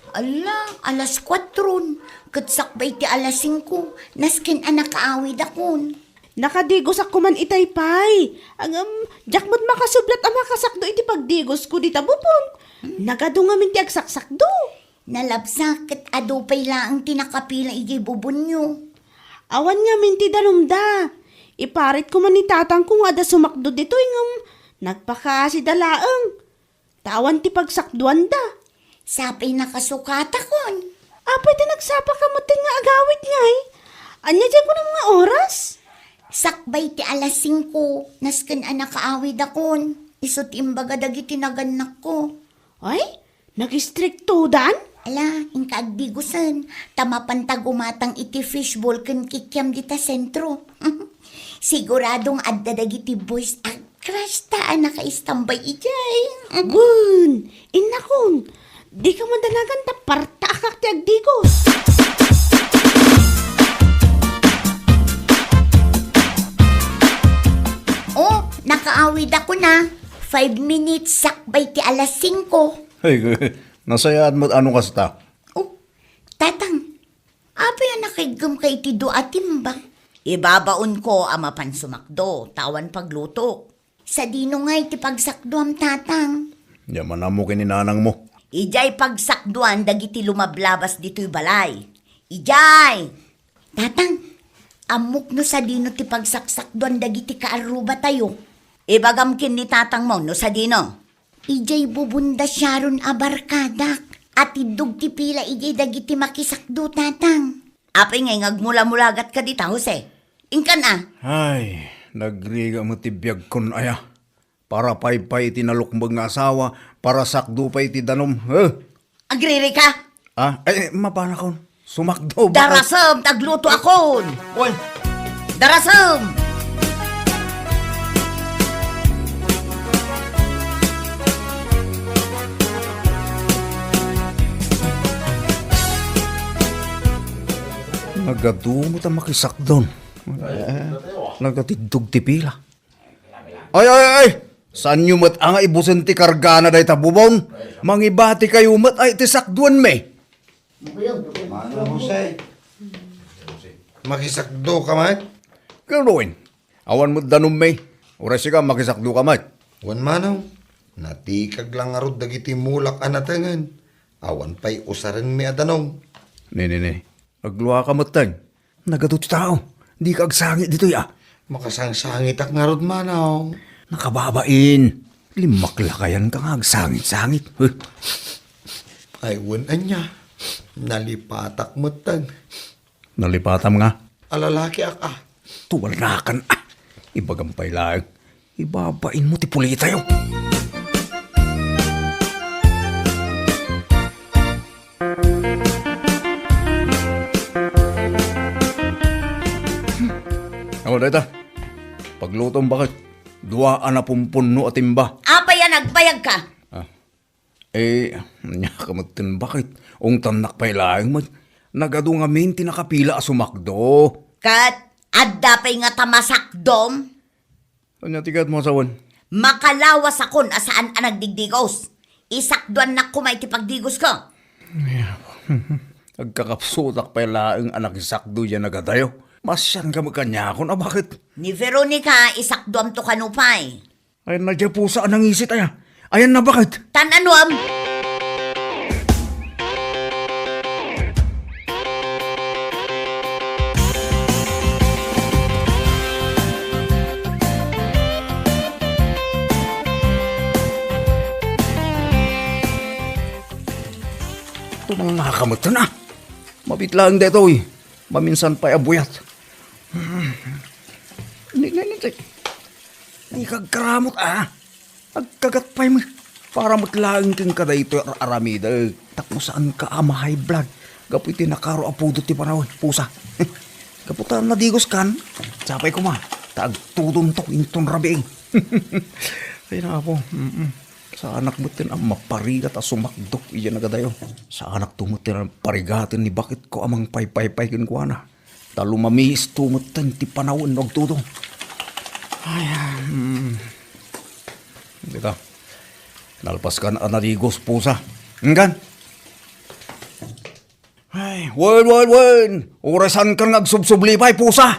Ala, alas kuatron, ket sakbay ti alas singko, nasken a nakaawidakon. Nakadigosak koman itay pay. Ngem, diak met makasublat a makasakdo iti pagdigosko dita bubon. Nagadu ngamin ti agsaksakdo. Nalabsak ket adu pay laeng ti nakapila idiay bubonyo. Awan ngamin ti danumda. Iparit koman ni tatangko nga adda sumakdo ditoy ngem nagpakaasida laeng. Ta awan ti pagsakduanda. Sapay nakasukatakon. Apay ta nagsapaka met nga agawid ngay? Ania diay kunam nga oras? Sakbay ti alas singko, nasken a nakaawidakon. Isu ti imbaga dagiti nagannakko. Ay, nagistriktodan? Ala, inka agdigosen, ta mapanta gumatang iti fishball ken kikiam dita sentro. Siguradong adda dagiti boys a crush ta a nakaistambay idiay. Wen, innakon, dika madanagan ta partaakak ti agdigos. Oh, nakaawidakon a. Five minutes sakbay ti alas singko. Ay, nasayaat met a no kasta. Oh, tatang, apay a nakaiggem ka iti dua a timba? Ibabaonko a mapan sumakdo, ta awan paglutok. Sadino ngay ti pagsakduam, tatang? Diak man ammo ken ni nanangmo. Idiay pagsakduan dagiti lumablabas ditoy balay. Idiay! Tatang, ammok no sadino ti pagsaksakduan dagiti kaarrubatayo. Ibagam ken ni tatangmo no sadino. Idiay bubon da Sharon a barkadak. Atiddog ti pila idiay dagiti makisakdo, tatang. Apay ngay nga agmulamulagatka dita, Jose? Inkan a. Ay, nagrigat met ti biagkon aya. Para pay pay iti nalukmeg nga asawa, para sakdo pay iti danum. Huh? Agririka? Ah, ay, mapanakon. Sumakdo, bakit? Darasem, tagluto akon. Oy. Darasem. Nagadu met a makisakdon. Nagatiddog ti pila. Ay, ay, ay! Saanyo met a nga ibusen ti kargana dayta bubon? Mangibatikayo met ay ti sakduanmi. Manong Jose, makisakdo ka met? Gawin, awan met danummi. Uray sika, makisakdo ka met. Wen, Manong, natikag la ngarud dagiti mulak a natengen. Awan pay usarenmi a danum. Ne, ne, ne. Agluaka metten. Nagadu ti tao. Dika agsangit ditoy, a. Makasangsangitak ngarud, Manong. Nakababain. Limmaklakayanka nga agsangit-sangit. Huh. Ay, wen ania. Nalipatak metten. Nalipatam nga? A lalakiak, a. Tuwalnakan, a. Ibagam pay laeng. Ibabainmo ti pulitayo. Awa dayta. Paglutom, baket. Dua a napumpunno a timba. Apay a nagbayagka? Ah. Eh, ania ka met ten, baket? Ungtannak pay laeng met. Nagadu ngamin ti nakapila a sumakdo. Ket adda pay ngata masakdom? Ania ti kayatmo a sawen? Makalawasakon a saan a nagdigdigos. Isakduannak koma iti pagdigosko. Ay, apo. Agkakapsutak pay laeng a nakisakdo diay nagadayo. Masianka met kaniakon a baket? Ni Veronica, isakduamto kano pay. Ayanna diay pusa a nangisit aya. Ayanna baket? Tan-anuam. Tumang nakametten a. Mabit laeng daytoy. Maminsan pay a buyat. Ni, ni, ni, ni. Ikagkaramot, a. Agkagat pay met. Para met laeng kenka daytoy ar-aramidek. Tapno saanka a ma-high blood. Gapu iti nakaro a pudot ti panawen. Pusa. Gapu ta nadigoskan. Sapay koma. Ta agtudonto inton rabiin. Ay, nako. Mm-mm. Saanak metten a maparigat a sumakdo idiay nagadayo. Saanakto metten a parigaten ni baketko a mangpaypaypay kenkuana. Ta lumamiisto metten ti panawen no agtudong. Ay, ah, mm. Dita. Nalpaskan a nadigos, pusa. Engkan? Ay, wen, wen, wen! Uray saankan nga agsubsubli pay, pusa!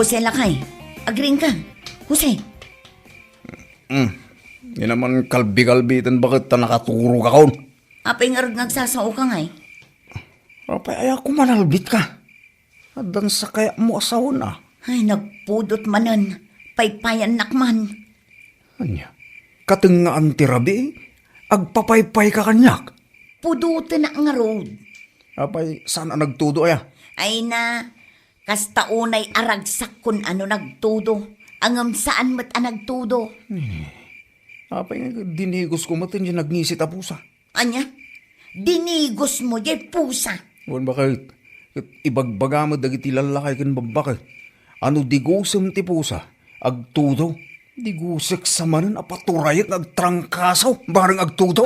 Jose, lakay. Agriingka. Jose. Hmm. Di naman kalbi-kalbi iti baket ta nakaturogakon. Apay ngarud nga agsasaoka ngay? Apay, aya ko manalbitka. Addan sakayatmo a sawen a. Ay, nagpudot manen. Paypayannak man. Ania? Katengngaan ti rabii, agpapaypayka kaniak? Pudotenak ngarud. Apay, saan a nagtudo aya? Ay na, kasta unay a ragsakkon a no nagtudo. Ngem saan met a nagtudo. Eh, apay nga dinigosko met diay nagngisit a pusa? Ania? Dinigosmo diay pusa? Wen, baket. Ket ibagbaga met dagiti lallakay ken babbake a no digosem ti pusa, agtudo. Digosek sa manen a paturayek nga agtrangkaso bareng agtudo.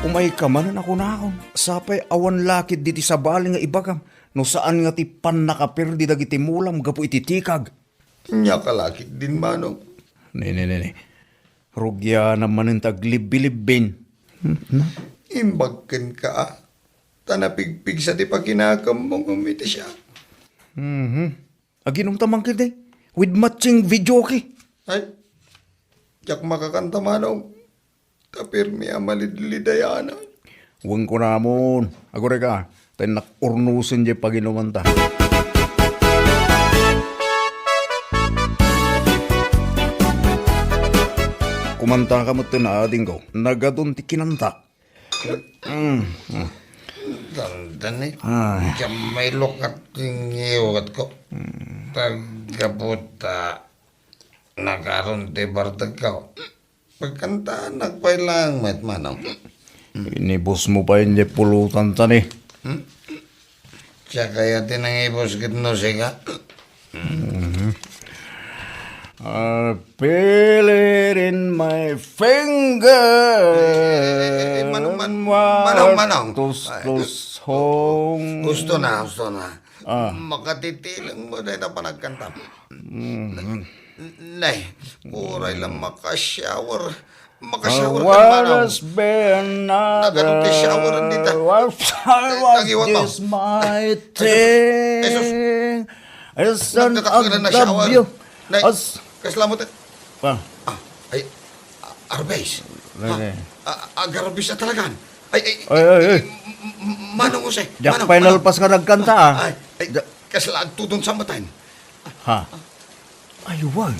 Umayka manen a kunakon, sapay awan lakid diti sabali nga ibagam, no saan nga ti pannakaperdi dagiti mulam gapu iti tikag. Ania ka lakid din, Manong? Ne, ne, ne, ne. Rugianam manen ta aglibbilibbin. Hmm, na? Imbag kenka, a. Ta napigpigsa ti pakinakemmo ngem iti siak. Mhm. Aginom ta man ketdi. With matching videoke. Ay, diak makakanta, Manong. Ta permi a malidlidayanak. Wen kunamon, agurayka, ta innak urnosen diay paginumanta. Kumantaka metten, adingko. Nagadun ti kinantak. Mm, mm. Dandani. Ay. Diak mailukat ti ngiwatko. Mm. Taggapu ta nakaron ti bartegko. Pagkantaanak pay laeng met, Manong. Inibusmo pay diay pulotanta ni. Hmm? Siak aya ti nangibus ket no sika. Mhm. I feel it in my finger. Eh, eh, eh, eh, Manong, Man-, Manong, Manong. Tustus hong. Husto na, husto na. Ah. Makatitileng mo dayta panagkanta. Mhm. Nay, uray lang makashower. Makashower ka, Manong. Nagano ti shower dita? Nagiwat mo. Ay, Jesus. Nagkatakulan na shower. Nay, kasla mo ta-, ah, ay, ah, Arbes. Ah, ah, agarbes a talagan. Ay, ay, ay, ay, ay. M-, m-, Manong Jose, diak pay nalpas nga nagkanta, ah. Ay, ay, kasla agtudon sa matan. Ha? Ay, wen.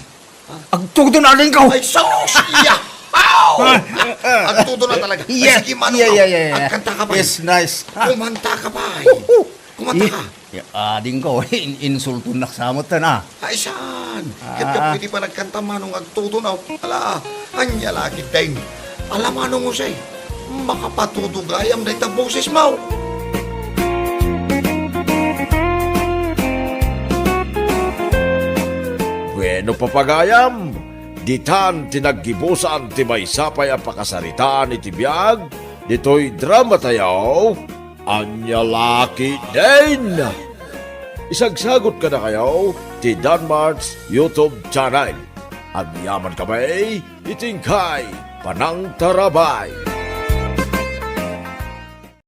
Agtudon, adingko! Ay, sus! Yahaw! Agtudon na talaga. Ay, sige, Manong. Agkanta ka pay. Yes, nice. Kumanta ka pay. Kumanta ka. Adingko, in-, insultonak sa met, na. Ay, saan? Ket gapu iti panagkanta, Manong, agtudon, aw. Ala, ania la ketdin. Ala, Manong Jose, makapatudo gayam dayta bosesmo. Bueno, papagayam, ditan ti naggibusan ti maysa pay a pakasaritaan iti biag ditoy dramatayo, Ania la ketdin. Isagsagut kadakayo ti Danmart's YouTube channel. Agyaman kami iti inkay panangtarabay.